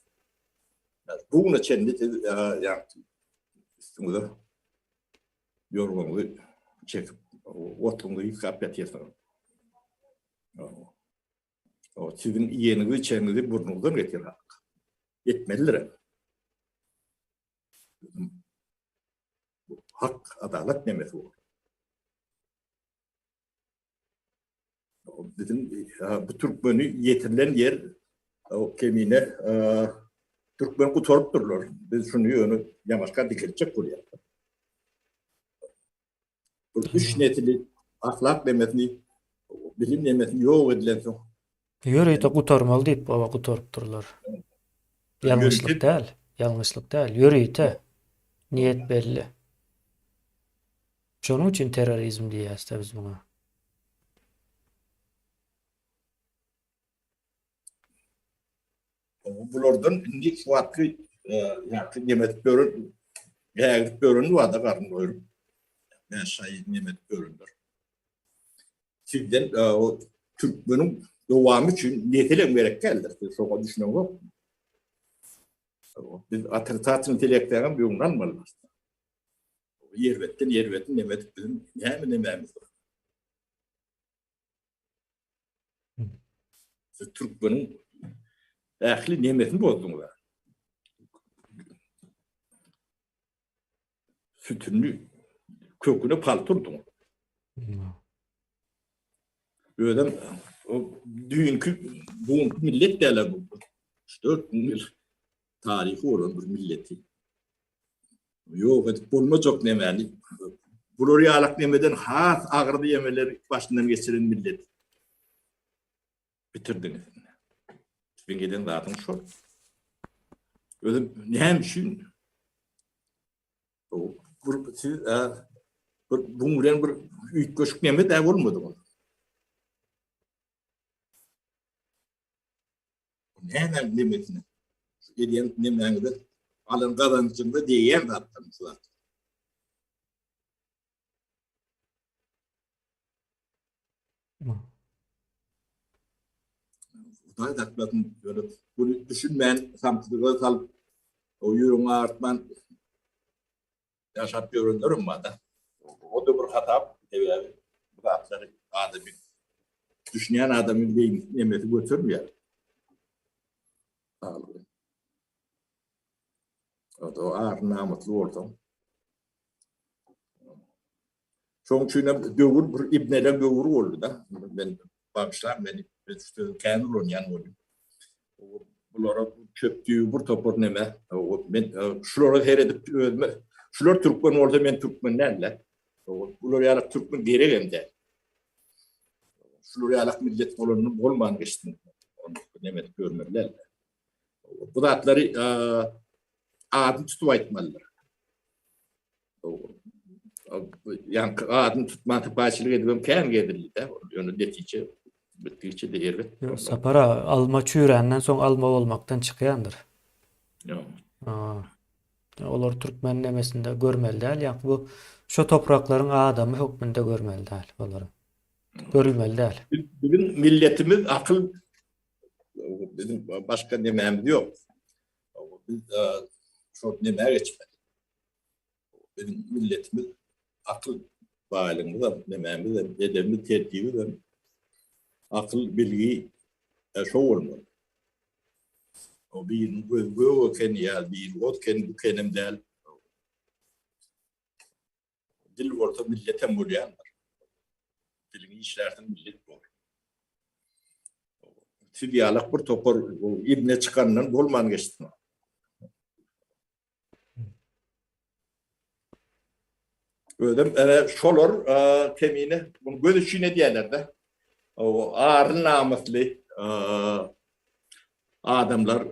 Bu güne çenli siz ýa üstüňize ýorganyňyzy çekip, otluňyzy ýykap ýatyrsyňyz. O siziň iýeniňizi içeniňizi burnuňyzdan getir halk. Etmelidir. Hak, adalat nemesi bu. Biziň bu türkmeni ýetirilen ýer o kemine türkmen gutarypdyrlar. Biz şuny ýöne ýamaşka dikeltjek bolýarys. Bir üç nesili ahlak nemesini, bilim nemesini ýok edilensoň. Ýörite gutarmaly diýip baba gutarypdyrlar. Ýalňyşlyk däl, ýalňyşlyk däl, ýörite. Niýet belli. Şonuň üçin terrorizm diýýäs-de biz muňa. Bulardan indi şu wagtky ýa-da neme edip ýören, gägirip ýören bar-da garyn doýrup. Bäş aý neme edip ýörenler. Sizden o türkmeniň dowamy üçin nesilem gerek däldir. Siz şoňa düşüneňzok. Biz otrisatel intellektden öňüni almaly. Ýerbetden ýerbetini neme edip biziň näme nemämiz bar? Siz türkmeniň ähli nemesini bozduňyz. Sütünini köküne palta urduňyz. Özem o düýnki bu millet däl bu. 4000 ýyl taryhy bolan bir milleti. Ýok edip bolmajak nemäni. Bular ýalak nemeden has agyr diýemeleri başyndan geçiren millet. Bitirdiňiz. Siziň eden zadyň şol. Özüm näme üçin? Bir siz bir buň bilen bir üýtgeşik neme dä bolmady. Näme nemesine? Şu edýän nemäňize alan gazanjyňyza degýän zatlar şu zat. Hudaý saklasyn, ýöne bunu düşünmän samsylyga salyp, o ýüregiňi agyrtman Ýaşap ýörenlerem bar-da. O-da bir hasap, sebäbi bu zatlary adamy düşünýän adamyň beýnisi nemesi götermeýär. Saglygy. O-da ar-namysly bolsaň. Şonuň üçin hem döwür bir ibneleň döwri boldy-da. Men bagyşlaň meni, men şu sözi kän ulanýan bolýan. Bulara çöp düýbi bir topar neme. Men şulara seredip özüme şular türkmen bolsa men türkmen däl-de. Bular ýaly türkmen geregem däl. Şular ýaly millet bolanyny bolman geçsin. Ony neme edip görmeli däl. Bu zatlary adyny tutup aýtmalydyr. Ýaňky adyny tutman sypaýyçylyk edibem kän gezildi-de. Ýöne netije bitdigiçe-de erbet. Sapar aga, alma çüýränden soň alma bolmakdan çykýandyr. Ýok. Olar türkmen nemesinde görmeli däl, ýaňky bu şo topraklaryň adamy hökmünde görmeli däl olary. Görülmeli däl. Biziň milletimiz akyl biziň başga nemämiz ýok. Biz şol nemä geçmeli. Biziň milletimiz akyl baýlygymyzam, nemämizem, edebimiz, tertibimizem akyl, bilgi şo bolmaly. O biriniň gözi gök eken ýa biri ot eken, bu kenem däl. Dil bolsa milletem bolýandyr. Diliňi işlärsiň millet bor. Siz ýalak bir topar ibne çykandan bolman geçsin. Özem ene şolar kemine bunu göz üçin edýärler-de. O arly namysly adamlar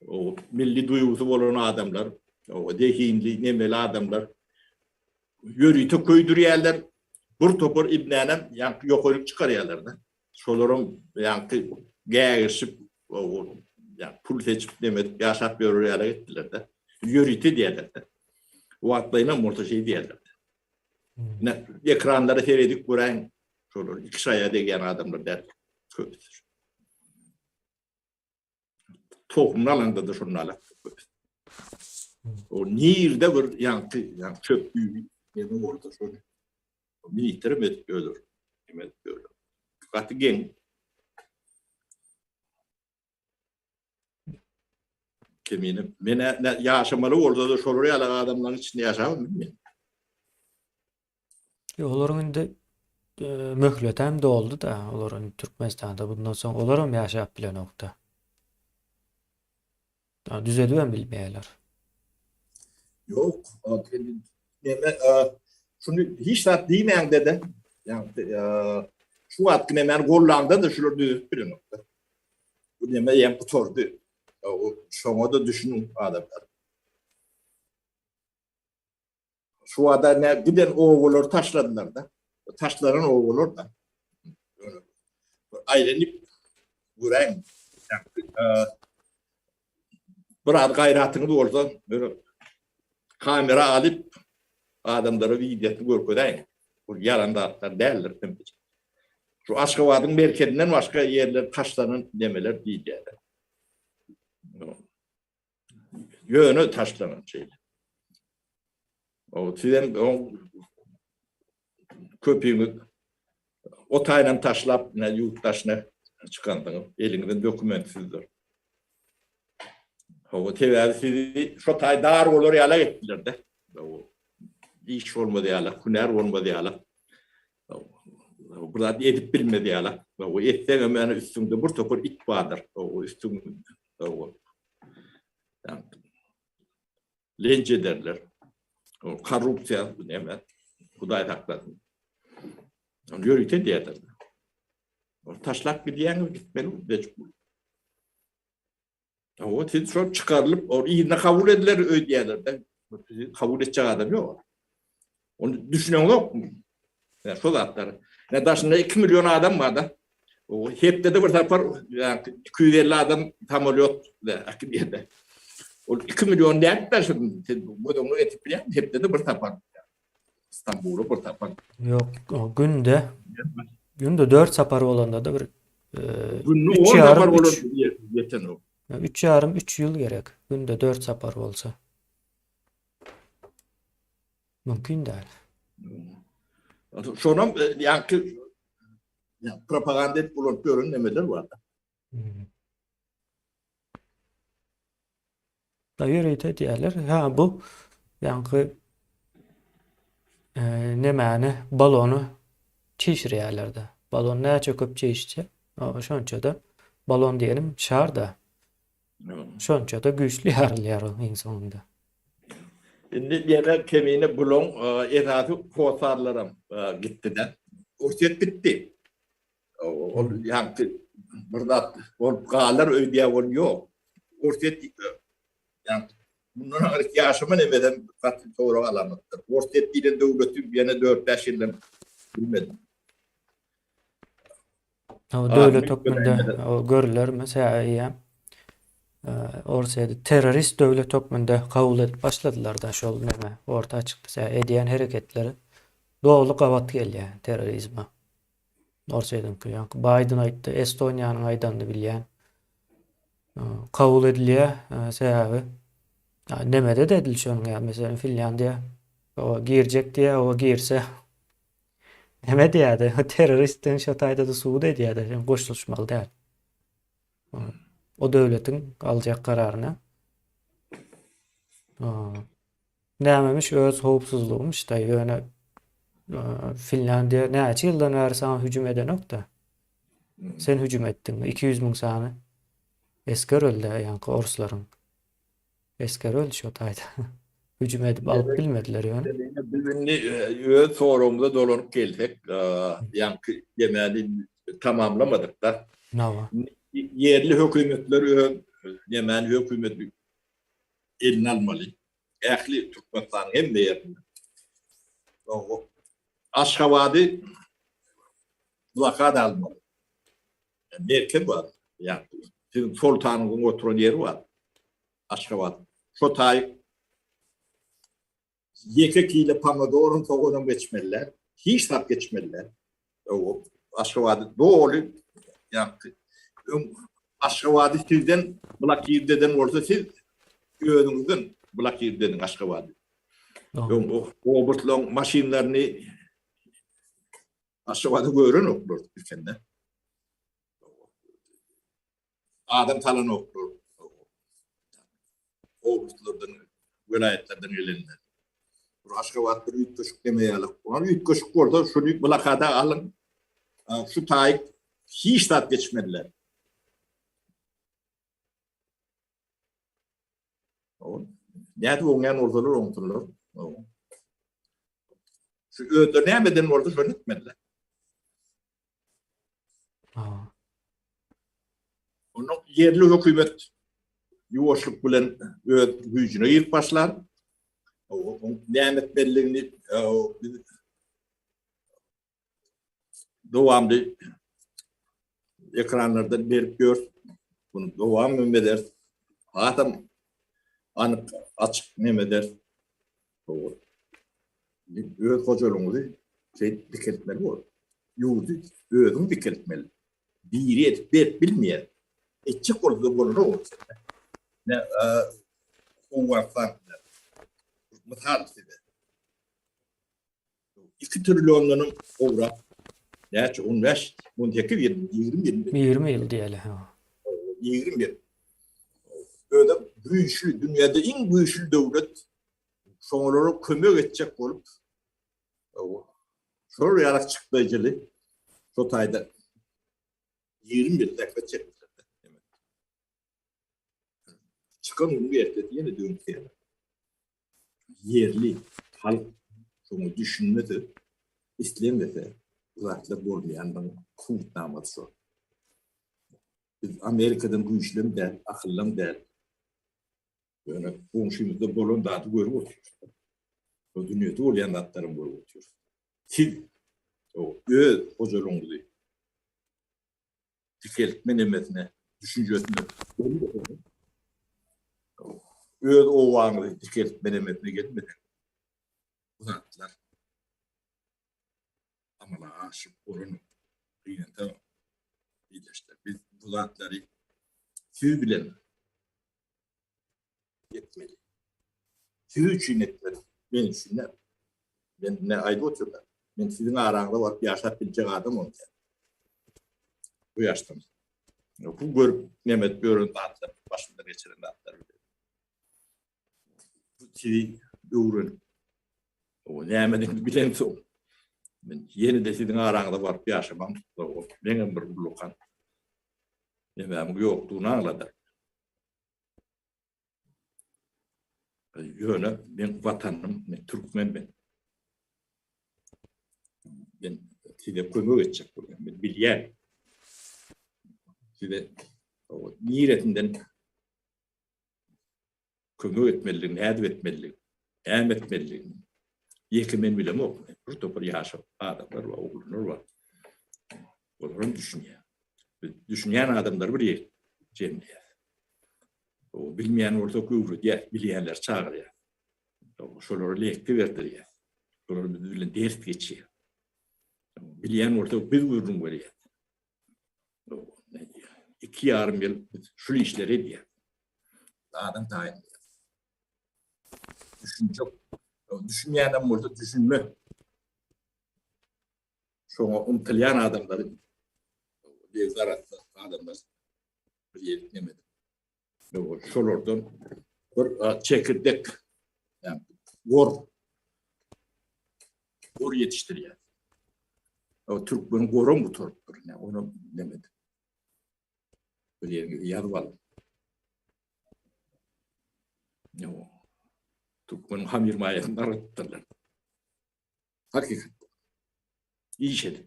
o milli duýgusy bolan adamlar, o zehinli, nemeli adamlar ýörite köýdürýärler. Bir topar ibnänem ýaňky ýokaryk çykarýarlar-da. Şolaram ýaňky gägirişip, pul seçip neme edip ýaşap ýörer ýaly etdiler-de. Ýörite diýerler-de. Wagtlaýynam bolsa şeý diýerler-de. Ine, ekranlara seredip göräýiň, şolar iki şaýa degýän adamlar däl köpüsi. Tohumyny alanda-da şonda alar köpüsi. O nirde bir ýaňky, ýaňky çöp düýbi neme bolsa şony. Ministrem edip ýörler. Neme edip ýörler. Gaty geň. Kemine men ýaşamaly bolsa-da şolar ýaly adamlaryň içinde ýaşabam bilmeýän. Ýok, olaryň indi. Möhletem doldy-da, olar indi Türkmenistanda bundan soň olaram ýaşap bilenok-da. Düzedibem bilmeýärler. Ýok, neme, şuny hiç zat diýmäňde-de, ýagny şu wagtky nemäni gollaňda-da şular düzedip bilenok-da. Bu neme ýa gutardy. Şoňa-da düşüniň adamlar. Şu wada ne giden obalary taşladylar-da. Taşlanan obalar-da. Aýlanyp göräýiň. Biraz gaýratyňyz bolsa, bir kamera alyp adamlara wideosyny görkezäýiň. Bu ýalan zatlar däldir. Şu Aşgabadyň merkezinden başga ýerler taşlanan nemeler diýilýär. Ýöne taşlanan şeýle. O sizem o köpüňiz o taýdan taşlap ne ýurt daşyna çykansyňyz. Eliňizde dokumentsizdir. O sebäbi sizi şo taý dar bolar ýaly etdiler-de. O iş bolmaz ýaly, hünär bolmaz ýaly. Bir zat edip bilmez ýaly. O etseňem ýöne üstüňde bir topar it bardyr. O üstüň Lenç ederler. O korrupsiýa näme? Hudaý saklasyn. Ony ýörite diýerler. Ol taşlap gidýäňiz gitmeli mejbur. O siz şol çykarylyp, ol yzyna kabul ediler öýdýärler-de. Sizi kabul etjek adam ýok. Ony düşüneňzokmy? Ýa şo zatlar. Ýa daşynda 2 million adam bar-da. O hepdede bir sapar 250 adam samolýot äkidýär. Ol 2 million nädip daşyny sen göz öňüne getirip bilýärmiň? Hepdede bir sapar. Stambula bir sapar. Ýok, günde günde 4 sapar bolanda-da bir Günde 10 sapar bolar ýetenok. Üç ýarym, üç ýyl gerek. Günde 4 sapar bolsa. Mümkin däl. Şonam ýaňky propaganda edip ulanyp ýören nemeler bar. Hmm. Da ýörite diýerler. Ha bu ýaňky e, nemäni balony çişirýärler-de. Balon näçe köp çişse, şonça-da balon diýenim şar-da. Şonça-da güýçli ýarylýar ol iň soňunda. Indi ýene kemine bulaň esasy hossarlaram gitdi-de. Orsýet gitdi. Ol ýaňky bir zat bolup galar öýdýär ol ýok. Orsýet ýaňky mundan aňryk ýaşama nemeden gaty sorag alamatdyr. Orsýet diýlen döwleti ýene dört-bäş ýyldan bilmedim. O döwlet hökmünde o görülermi? Eýýäm Orsýeti terrorist döwlet hökmünde kabul edip başladylar da şol näme orta çykdy. Sebäbi edýän hereketleri doly gabat gelýär terrorizme. Orsýetiňki. Ýaňky Baýden aýtdy, Estoniýanyň aýdanyny bilýän. Kabul edilýär, sebäbi nemede-de edil şonuň ýaly, meselem Finlýandiýa o girjek diýýär, o girse Näme diýýärdi? Terroristden şo taýda-da sud edýärdi. Sen goşulyşmaly däl. O döwletiň aljak kararyna. Nämemiş öz howpsuzlygymyş-da, ýöne Finlýandiýa näçe ýyldan bäri saňa hüjüm edenok-da. Sen hüjüm etdiň. 200 müň sany esger öldi, ýaňky orslaryň. Esger öldi şo taýda. Hüjüm edip alyp bilmediler ýöne. Biz indi öz soragymyza dolanyp gelsek, ýaňky demäni tamamlamadyk-da. Hawa. Ýerli hökümetler öz nemäni hökümeti eline almaly. Ähli Türkmenistanyň hemme ýerinde. Aşgabady blokada almaly. Merkez bar. Ýa siziň soltanyňyzyň oturan ýeri bar. Aşgabat. Şo taý ýeke kile pomidoryň soganam geçmeli däl. Hiç zat geçmeli däl. Aşgabady doly ýa öň Aşgabady sizden blokirde eden bolsa siz özüňizden blokirde ediň Aşgabady. Öň obrtlaryň maşynlaryny Aşgabady görenoklar ilkende. Adam salanoklar. Oblastlardan, welaýatlardan gelenler. Bir Aşgabat bir üýtgeşik deme ýaly. Oňa üýtgeşik bolsa şuny blokada alyň. Şu taýyk hiç zat geçmediler. Nädip oňýan bolsalar oňsunlar. Şu özleri näme eden bolsa şony etmeliler. Onuň ýerli hökümet ýuwaşlyk bilen öz güýjüne girip başlar. Onuň näme etmelidigini biz dowamly ekranlardan berip ýörüs. Bunu dowam hem ederis. Hasam anyk, açyk neme ederis. Öz hojalygyňyzy şeýdip dikeltmeli bor. Ýurdy özüň dikeltmeli. Biri edip berip bilmeýär. Etjek bolsa bolanok. Ne Owganystan mysal size. 2 trilliondanam gowrak näçe 15 18 ýyl 20 ýyl 20 ýyl diýeli ha. 20 ýyl. Özem güýçli dünýäde iň güýçli döwlet şoňalara kömek etjek bolup şol ýaly çykdaýjyly şo taýda 20 ýyl zähmet çekdiler. Çykan günüň ertesi ýene dönüp Ýerli halk şoňa düşünmese, islemese bu zatlar bolmaýandygyň subutnamasy şol. Biz Amerikadan güýçlem däl, akyllam däl. Ýöne goňşymyzda bolan zady görüp otyrys. O dünýede bolýan zatlaram görüp otyrys. Siz öz hojalygyňyzy dikeltme nemesine, düşünjesine gelmeseňiz, öz obaňyzy dikeltme nemesine gelmeseňiz, bu zatlar amala aşyp bolanok. Gynansaňam, ildeşler, biz bu zatlary siz bilen etmeli. Siz üçin etmeli, men üçin däl. Men ne aýdyp otyryn? Men siziň araňyzda baryp ýaşap biljek adam ol däl. Bu ýaşdan. Bu görüp neme edip ýören zatlar, başymdan geçiren zatlar. Sizi öwrenip, o nämedigini bilensoň, men ýene-de siziň araňyzda baryp ýaşamam, meňem bir ullakan nemämiň ýokdugyny aňladar. Ýöne men watanym, men türkmen men. Men size kömek etjek bolýan. Men bilýän. Size niresinden kömek etmelidigini, nädip etmelidigini, näme etmelidigini. Ýeke men bilemok. Bir topar ýaş adamlar bar, oglanlar bar. Olar hem düşünýär. Biz düşünýän adamlary bir ýere jemleýäris. O bilmeýän bolsa öwredýär, bilýänleri çagyrýar. Şolara leksiýa berdirýär. Şolar biz bilen ders geçýär. Bilýän bolsa biz gürrüň berýär. 2,5 ýyl biz şul işleri edýär. Adam taýynlaýar. Düşünjek. Düşünýänem bolsa düşünme. Şoňa ymtylýan adamlary lezzet arassa adamlar bir ýerik nemedi. Şolardan bir çekirdek ýagny gor gor ýetişdirýär. O türkmeniň goram gutarypdyr. Ýa ony nemedi. Bir ýeriňizi ýazyp alyň. Ýa türkmeniň hamyr maýasyny dargadypdyrlar. Hakykatda. Iş edip.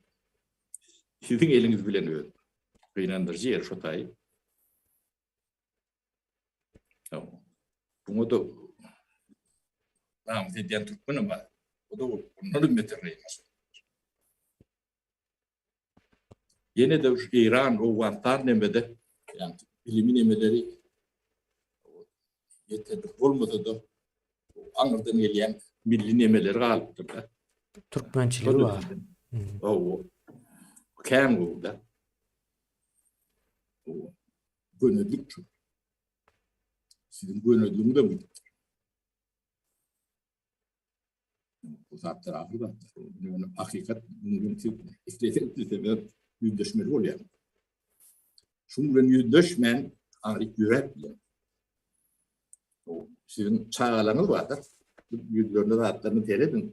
Siziň eliňiz bilen öz. Gynandyryjy ýeri şo taýy. Buňa da namys edýän türkmenem bar. O da ondan hem beter gynanç. Ýene-de şu Eýran, Owganystan nemede, ýagny bilimi nemeleri ýeterlik bolmasa-da aňyrdan gelýän milli nemeleri galypdyr-da. Türkmençiligi bar. Hawa. Kän gowy-da. Gönezlik şu. Siziň gönezligiňiz hem gidipdir. Bu zatlar agyr zatlar. Ýöne hakykat bilen siz islese islemese ýüzleşmeli bolýar. Şunuň bilen ýüzleşmän aňryk ýöräp bilen. Siziň çagalaryňyz bardyr. Ýüzlerine zatlaryny serediň.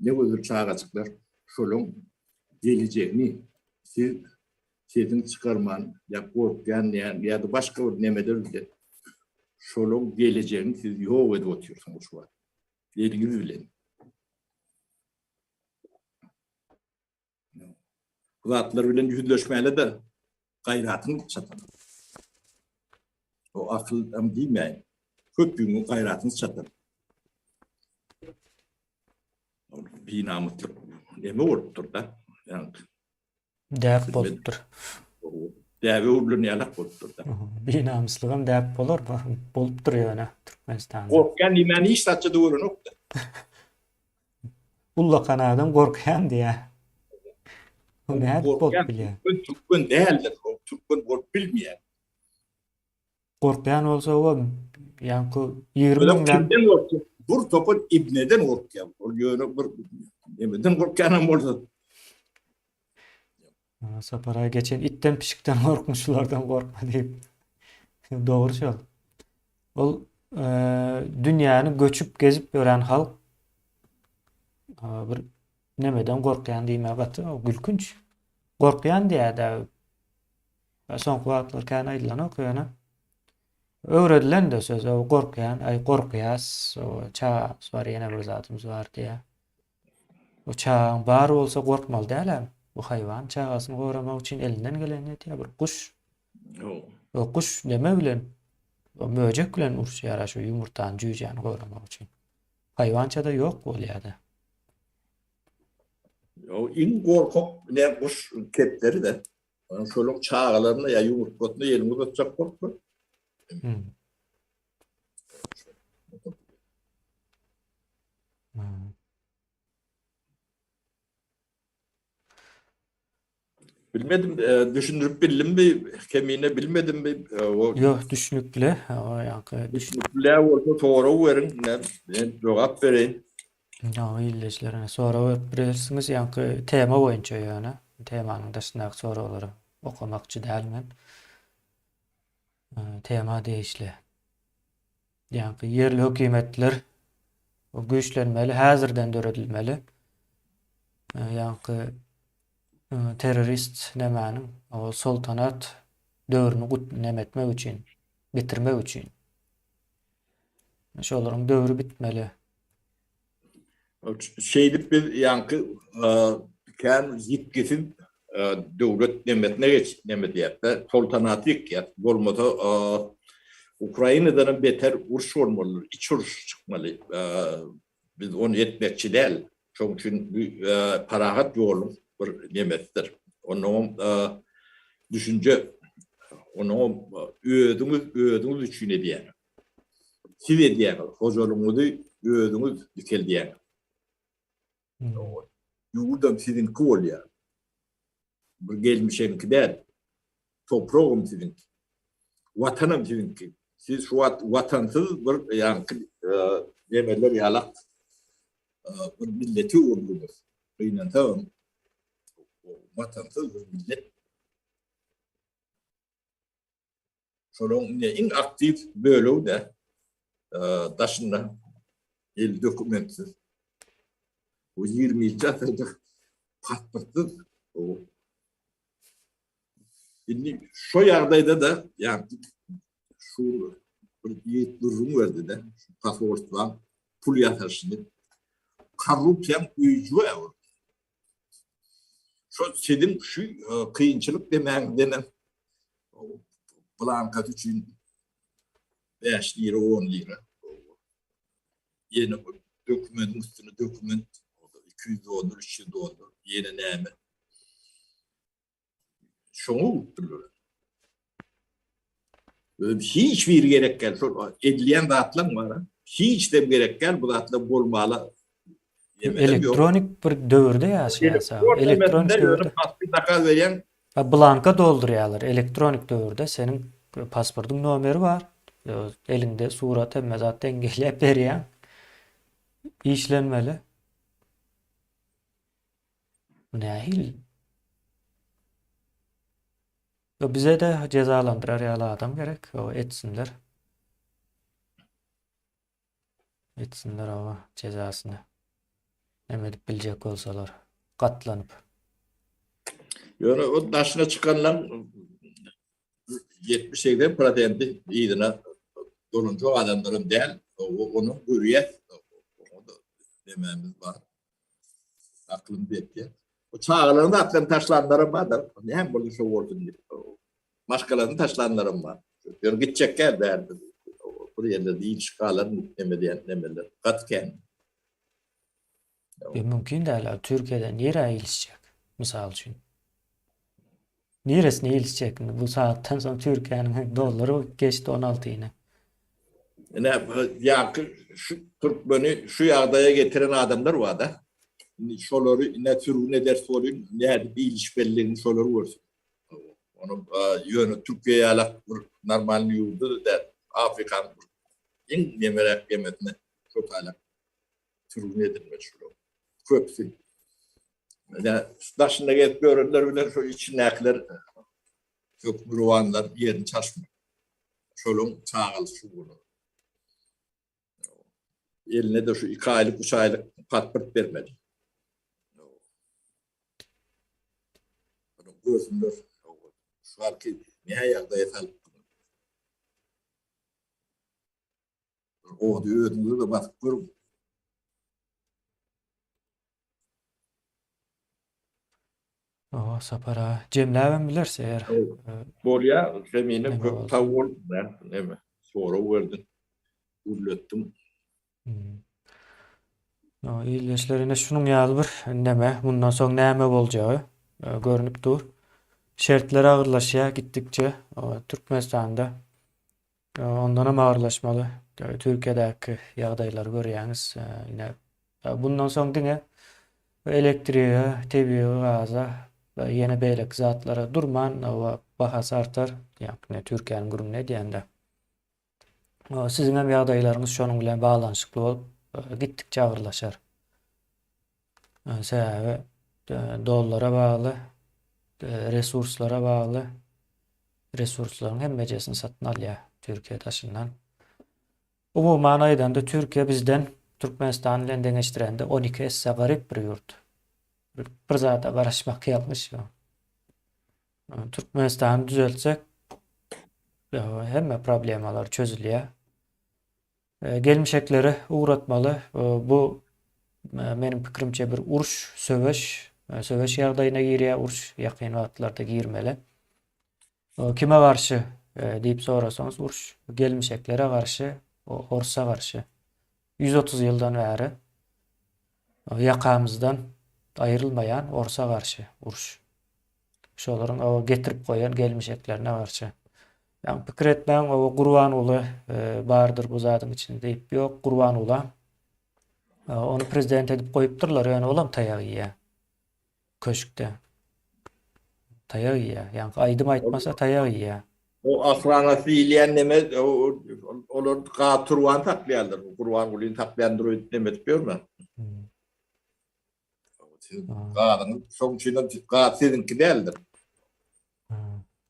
Ne gözel çagajyklar. Şolaň gelejegini siz sesiňi çykarman ýa gorkýan diýen ýa-da başga bir nemeler bilen şolaň gelejegini siz ýok edip otyrsyňyz şu wagt. Eliňiz bilen. Bu zatlar bilen ýüzleşmäle-de gaýratyň çatar. O akyl hem diýmäýin. Köpüňiň gaýratyňyz çatar. Ol binamyslyk neme bolupdyr-da? Ýa-ni Däp bolupdyr. Däbe öwrülen ýalak bolupdyr-da. Binamyslygam däp bolar, bolupdyr ýöne Türkmenistanda. Gorkýan diýmäni hiç zatça-da görenok-da. Ullakan adam gorkýan diýýär. O nädip bolup bilýär? Türkmen türkmen däldir. O türkmen bolup bilmeýär. Gorkýan bolsa o ýaňky 20 müňläp kimden gorkýar? Bir topar ibneden gorkýar. Ol ýöne bir nemeden gorkýanam bolsa. Sapar aga geçen itden pişikden gorkmuş şulardan gorkma diýip. Dogry şol. Ol e, dünýäni göçüp gezip ýören halk e, bir nemeden gorkýan diýme gaty gülkünç. Gorkýan diýýär-de. Soňky wagtlar kän aýdylanok ýöne. Öwredilen de söz, o gorkýan, aý gorkýas, o çagamyz bar, ýene bir zadymyz bar diýýär. O çagaň bar bolsa gorkmaly dälä. Bu haýwan çagasyny goramak üçin elinden gelenini edýär. Bir guş. O guş neme bilen? O möjek bilen uruşýar şu ýumurtany, jüýjäni goramak üçin. Haýwança-da ýok bolýar-da. Ýo, iň gorkak ne guş kepderi-de. Şolaň çagalaryna ýa ýumurtgasyna elini uzatjak bolup gör. Hmm. Bilmedim, e, düşündirip bildimmi, kemine bilmedimmi? E, o Ýok, düşnükli. O ýaňky düşnükli bolsa sorag beriň, men, men jogap bereýin. Ýa, ildeşlerine sorag berip bilersiňiz, ýaňky tema boýunça ýöne temanyň daşyndaky soraglary okamakçy däl men. E, tema degişli. Ýaňky ýerli hökümetler güýçlenmeli, häzirden döredilmeli. Ýaňky terrorist nämäniň o soltanat döwrüni gut neme etmek üçin, bitirmek üçin. Şolaryň döwri bitmeli. Şeýdip biz ýaňky kän ýitgisiz döwlet nemesine geç neme diýýär-de, soltanaty ýykýar. Bolmasa Ukrainadan hem beter uruş bolmaly, iç uruş çykmaly. Biz ony etmekçi däl. Şonuň üçin bu parahat ýoluň bir nemesidir. Onnoňam düşünje, onuňam özüňiz özüňiz üçin edýäňiz. Siz edýäňiz, hojalygyňyzy özüňiz dikeldýäňiz. Ýurdam siziňki bolýar. Bir gelmişeňki däl. Topragam siziňki. Watanam siziňki. Siz şu wagt watansyz bir ýaňky nemeler ýalak bir millete öwrüldiňiz. Gynansagam watansyz bir millet. Şolaryň indi iň aktiw bölegi-de daşynda eli dokumentsiz. Bu 20-nji asyrda pasportsyz. Indi şo ýagdaýda-da, ýagny şu bir ýigit gürrüň berdi-de, şu pasportlaň pul ýasaşyny korrupsiýaň güýji bar. Şo siziň şu kynçylyk demäňizdenem blankasy üçin 5 lira, 10 lira. Ýene bir dokumentiň üstüne dokument 200 dollar, 300 dollar, ýene näme. Şoňa urupdyrlar. Özüm hiç biri gerek däl. Şol edilýän zatlaryň bar. Hiç dem gerek däl bu zatlar bolmaly. Elektronik bir döwürde ýaşaýas. Elektronik döwürde. Pasport zakaz berýän. Blanka doldurýarlar. Elektronik döwürde seniň pasportyň nomeri bar. Eliňde surat hemme zat deň gelýär berýäň. Işlenmeli. Bu nähili? Bize-de jezalandyrar ýaly adam gerek, o etsinler. Etsinler hawa jezasyny. Näme edip biljek bolsalar gatlanyp. Ýöne o daşyna çykanlaň 70-80 prosenti yzyna dolanjak adamlaram däl. Ony görýäs. Oňa-da nemämiz bar. Aklymyz ýetýär. O çagalaryny zatlaryny taşlanlaram bardyr. Näme boldy şo bolsun diýip. Maşgalasyny taşlanlaram bar. Ýöne gitjekkä bärde. Bir ýerde dynç galar neme diýen nemeler. Gaty kän. E, mümkin däl. Türkiýeden nirä ilişjek? Mysal üçin. Niresine ilişjek indi bu sagatdan soň Türkiýäniň dollary geçdi 16-yny. Ine ýaňky şu türkmeni şu ýagdaýa getiren adamlar bar-da. Indi şolary ine sürgün ederis bolýn, nädip ilişmelidigini şolar görsün. Ony ýöne Türkiýe ýalak bir normalny ýurdy-da däl. Afrikanyň bir iň nemeräk gemesine şo taýlak sürgün edilmeli şular. Köpüsi. Ine daşynda gezip ýörenler bilen şo içindäkiler hökmürowanlar ýerini çalyşmak. Şolaryň çagalysy şu bolar. Eline-de şu 2 aýlyk, 3 aýlyk pasport bermeli. Görsünler. Şu halky ne ýagdaýa salyp. Ody özüňize-de basyp görüň. Oho Sapar aga jemläbem bileris eger. Bolýa Zemine köp sag bol neme sorag berdiň gürletdiň. Ildeşler ine şunuň ýaly bir neme mundan soň näme boljagy görnüp dur. Şertler agyrlaşýar gitdikçe Türkmenistanda ondanam agyrlaşmaly. Türkiýedäki ýagdaýlary görýäňiz. Ine bundan soň diňe elektrige, tebigy gaza we ýene beýleki zatlara durman bahasy artar. Ýa-ni Türkiýäniň gürrüňini edýän-de. Siziň hem ýagdaýlaryňyz şonuň bilen baglanyşykly bolup, gitdikçe agyrlaşar. Sebäbi dollara bagly, resurslara bagly, resurslaryň hemmejesini satyn alýar Türkiýe daşyndan. Umuman aýdanda Türkiýe bizden Türkmenistan bilen deňeşdirende 12 esse garyp bir ýurt. Bir zada garaşmak ýalňyş. Türkmenistany düzeltsek hemme problemalar çözülýär. Gelmişekleri ugratmaly. Bu meniň pikirimçe bir uruş, söweş, söweş ýagdaýyna girýär, uruş ýakyn wagtlarda girmeli. Kime garşy diýip sorasaňyz, uruş gelmişeklere garşy, orsa garşy. 130 ýyldan bäri ýakamyzdan aýrylmaýan orsa garşy uruş. Şolaryň oba getirip goýan gelmişeklerine garşy. Ýa pikir etmäň, oba Gurbanguly e, bardyr bu zadyň içinde diýip, ýok, Gurbangulam e, ony prezident edip goýupdyrlar, ýöne olam taýak iýýär. Köşkde. Taýak iýýär. Ýa aýdym aýtmasa taýak iýýär. O ahranasy diýilýän neme, olar gaz turbany saklaýarlar. Gurbangulyny saklaýandyr öýdüp neme edip ýörme. Hmm. Siz gazyňyz şoň üçin hem gaz siziňki däldir.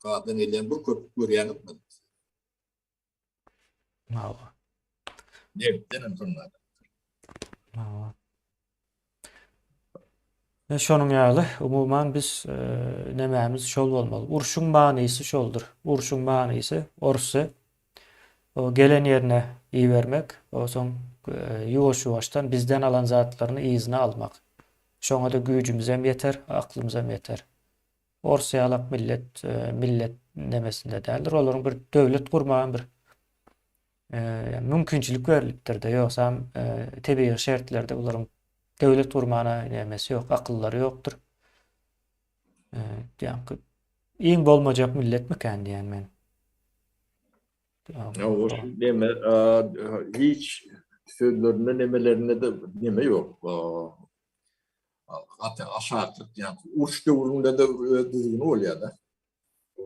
Gazdan gelýän bir köpük görýäňizmi? Hawa. Nebitden hem şoň Hawa. E, şonuň ýaly, umuman biz e, nemämiz şol bolmaly. Urşuň manysy şoldur. Urşuň manysy orsy O gelen ýerine ibermek, o soň ýuwaş-ýuwaşdan bizden alan zatlaryny yzyna almak. Şoňa-da güýjümizem ýeter, aklymyzam ýeter. Ors ýalak millet, millet nemesinde däldir. Olaryň bir döwlet gurmaga bir mümkinçilik berlipdir-de. Ýogsam tebigy şertlerde olaryň döwlet gurmana nemesi ýok, akyllary ýokdur. Ýaňky iň bolmajak milletmikän diýen men. Ýa o neme hiç sözlerinde nemelerinde de neme ýok. Gaty aşaklyk ýa uruş döwründe de öz düzgüni bolýar-da.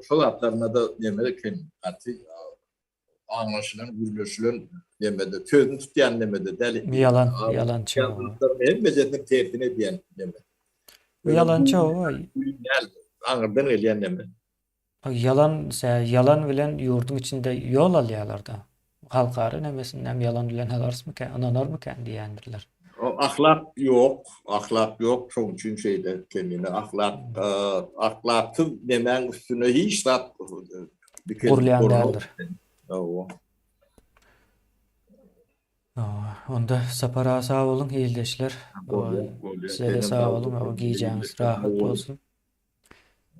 Şol zatlarynda da neme eken gaty aňlaşylan, gürleşilen nemede, sözüni tutýan nemede däl. Ýalan, ýalançy. Hemmejesiniň tersini edýän neme. Ýalançy o. Däl, aňyrdan gelýän neme. Ýalan, ýalan bilen ýurduň içinde ýol alýarlar-da. halkara nemesindem ýalan bilen alarysmyka, ynanarmykan diýýändirler. Ahlak ýok, ahlak ýok, şoň üçin şeýle kemine ahlak, ahlaksyz nemäň üstüne hiç zat dikelip Gurulýan däldir. Hawa. Onda Sapar aga sag boluň, ildeşler. Size-de sag boluň, gijäňiz rahat bolsun.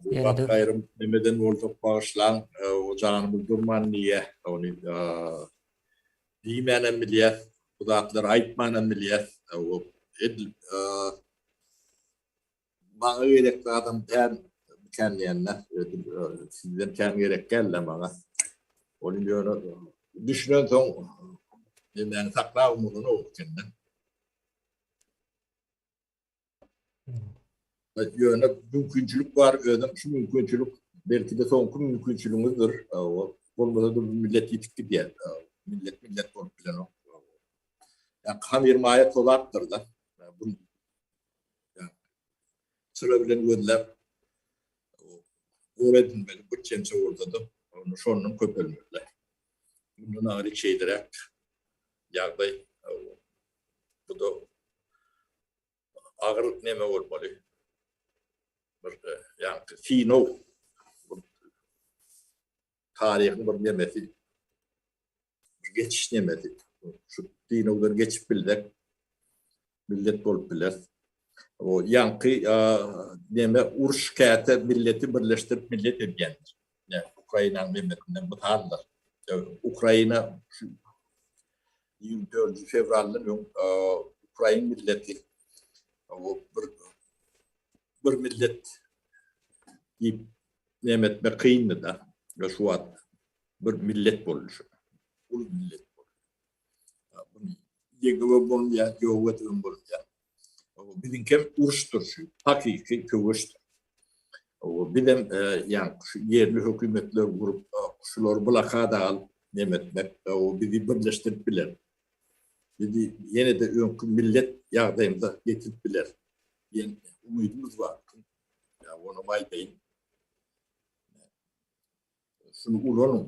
Ýene-de gaýrym nemeden bolsak bagyşlaň, o janymyz durman diýýä, ony diýmänem bilýäs, bu zatlary aýtmanam bilýäs. O edil maňa gerek zadam däl kän diýende, edil sizden kän gerek däl-de maňa. Ony ýöne düşünensoň nemäni saklabam bolanok ekende. Ýöne mümkinçilik bar, özem şu mümkinçilik belki-de soňky mümkinçiligiňizdir. Bolmasa-da bu millet ýitip gidýär. Millet millet bolup bilenok. Ýa hamyr maýa tozapdyr-da. Bu çyra bilen gözläp gor edinmeli, bir çemçe bolsa-da, şondan köpelmeli. Mundan aňry şeýleräk ýagdaý. Bu-da agyr neme bolmaly. Bir ýaňky synag taryhyň bir nemesi bir geçiş nemesi. Şu synagdan geçip bilsek millet bolup bileris. O ýaňky neme uruş käte milleti birleşdirip millet edýändir. Ýa Ukrainanyň nemesinden mysaldyr. Ukraina şu 24 fewraldan öň ukrain milleti bir bir millet diýip näme etmek kyndy da. Şu wagt bir millet boldy şu. Uly millet boldy. Bunu ýeňip bolmaýar, ýok edip bolmaýar. Biziňkem uruşdyr şu, hakyky söweşdir. Bizem ýa şu ýerli hökümetler gurup, şulary blokada alyp neme etmek, bizi birleşdirip biler. Bizi ýene-de öňki millet ýagdaýymyza getirip biler diýen umydymyz bar. Ýa onam aýdaýyn. Şuny ulanyň.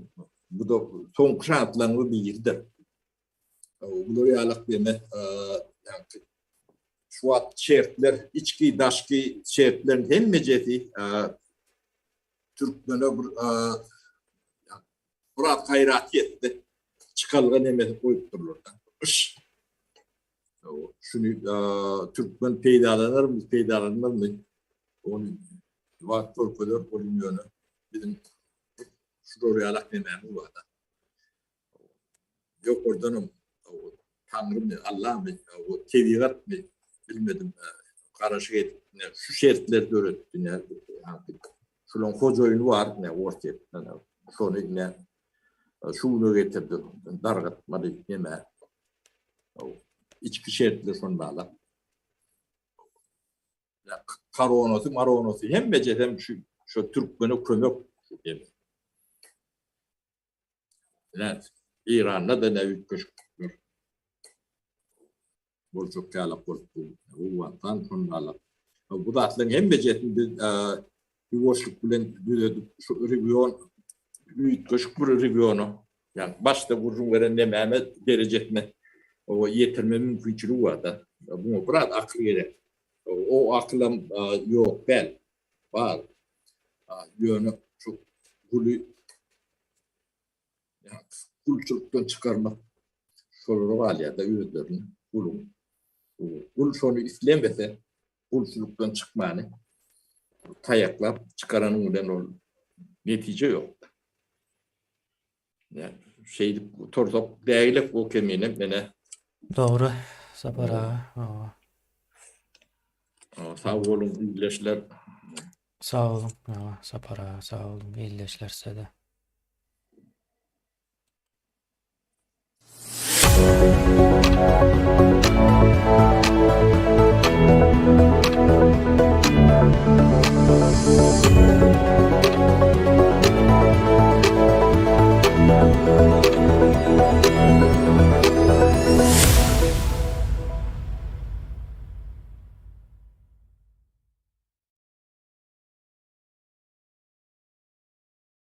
Bu-da soňky şantlaryň biridir. Bular ýalak deme, ýagny şu wagt şertler, içki, daşky şertleriň hemmejesi türkmene bir biraz gaýrat ýetdi. Çykalga nemesi goýupdyrlar. Yş. Şuny türkmen peýdalanarmy, peýdalanmazmy? Ony wagt görkezer, ony ýöne biziň şular ýalak nemämiz bar. Ýokardanam Taňrymy, Allamy, tebigatmy bilmedim, garaşyk edip, şu şertleri döretdi. Şularyň hojaýyny bar, ine, Orsýetde. Şony ine şu güne getirdi, dargatmady neme. Içki şertler şonda. Koronasy, maronasy hemmejesem şu şu türkmene kömek. Ine, Eýranda-da ne üýtgeşiklikler boljak ýalak bolup dur. Owganystan şonda Bu zatlaryň hemmejesini biz ýuwaşlyk bilen düzedip, şu region üýtgeşik bir regiona, ýagny başda gürrüň beren nemäme derejesine ýetirme mümkinçiligi bar-da. Muňa biraz akyl gerek. O akylam ýok däl. Bar. Ýöne şu guly gulçulykdan çykarmak şolara galýar-da özlerine guluň. Gul şony islemese gulçulykdan çykmany taýaklap çykaranyň bilen ol netije ýok. Şeýdip gutarsak dägilek o kemine mene. Dogry Sapar aga. Hawa. Sag boluň ildeşler. Sag boluň. Hawa Sapar aga sag boluň ildeşler size-de.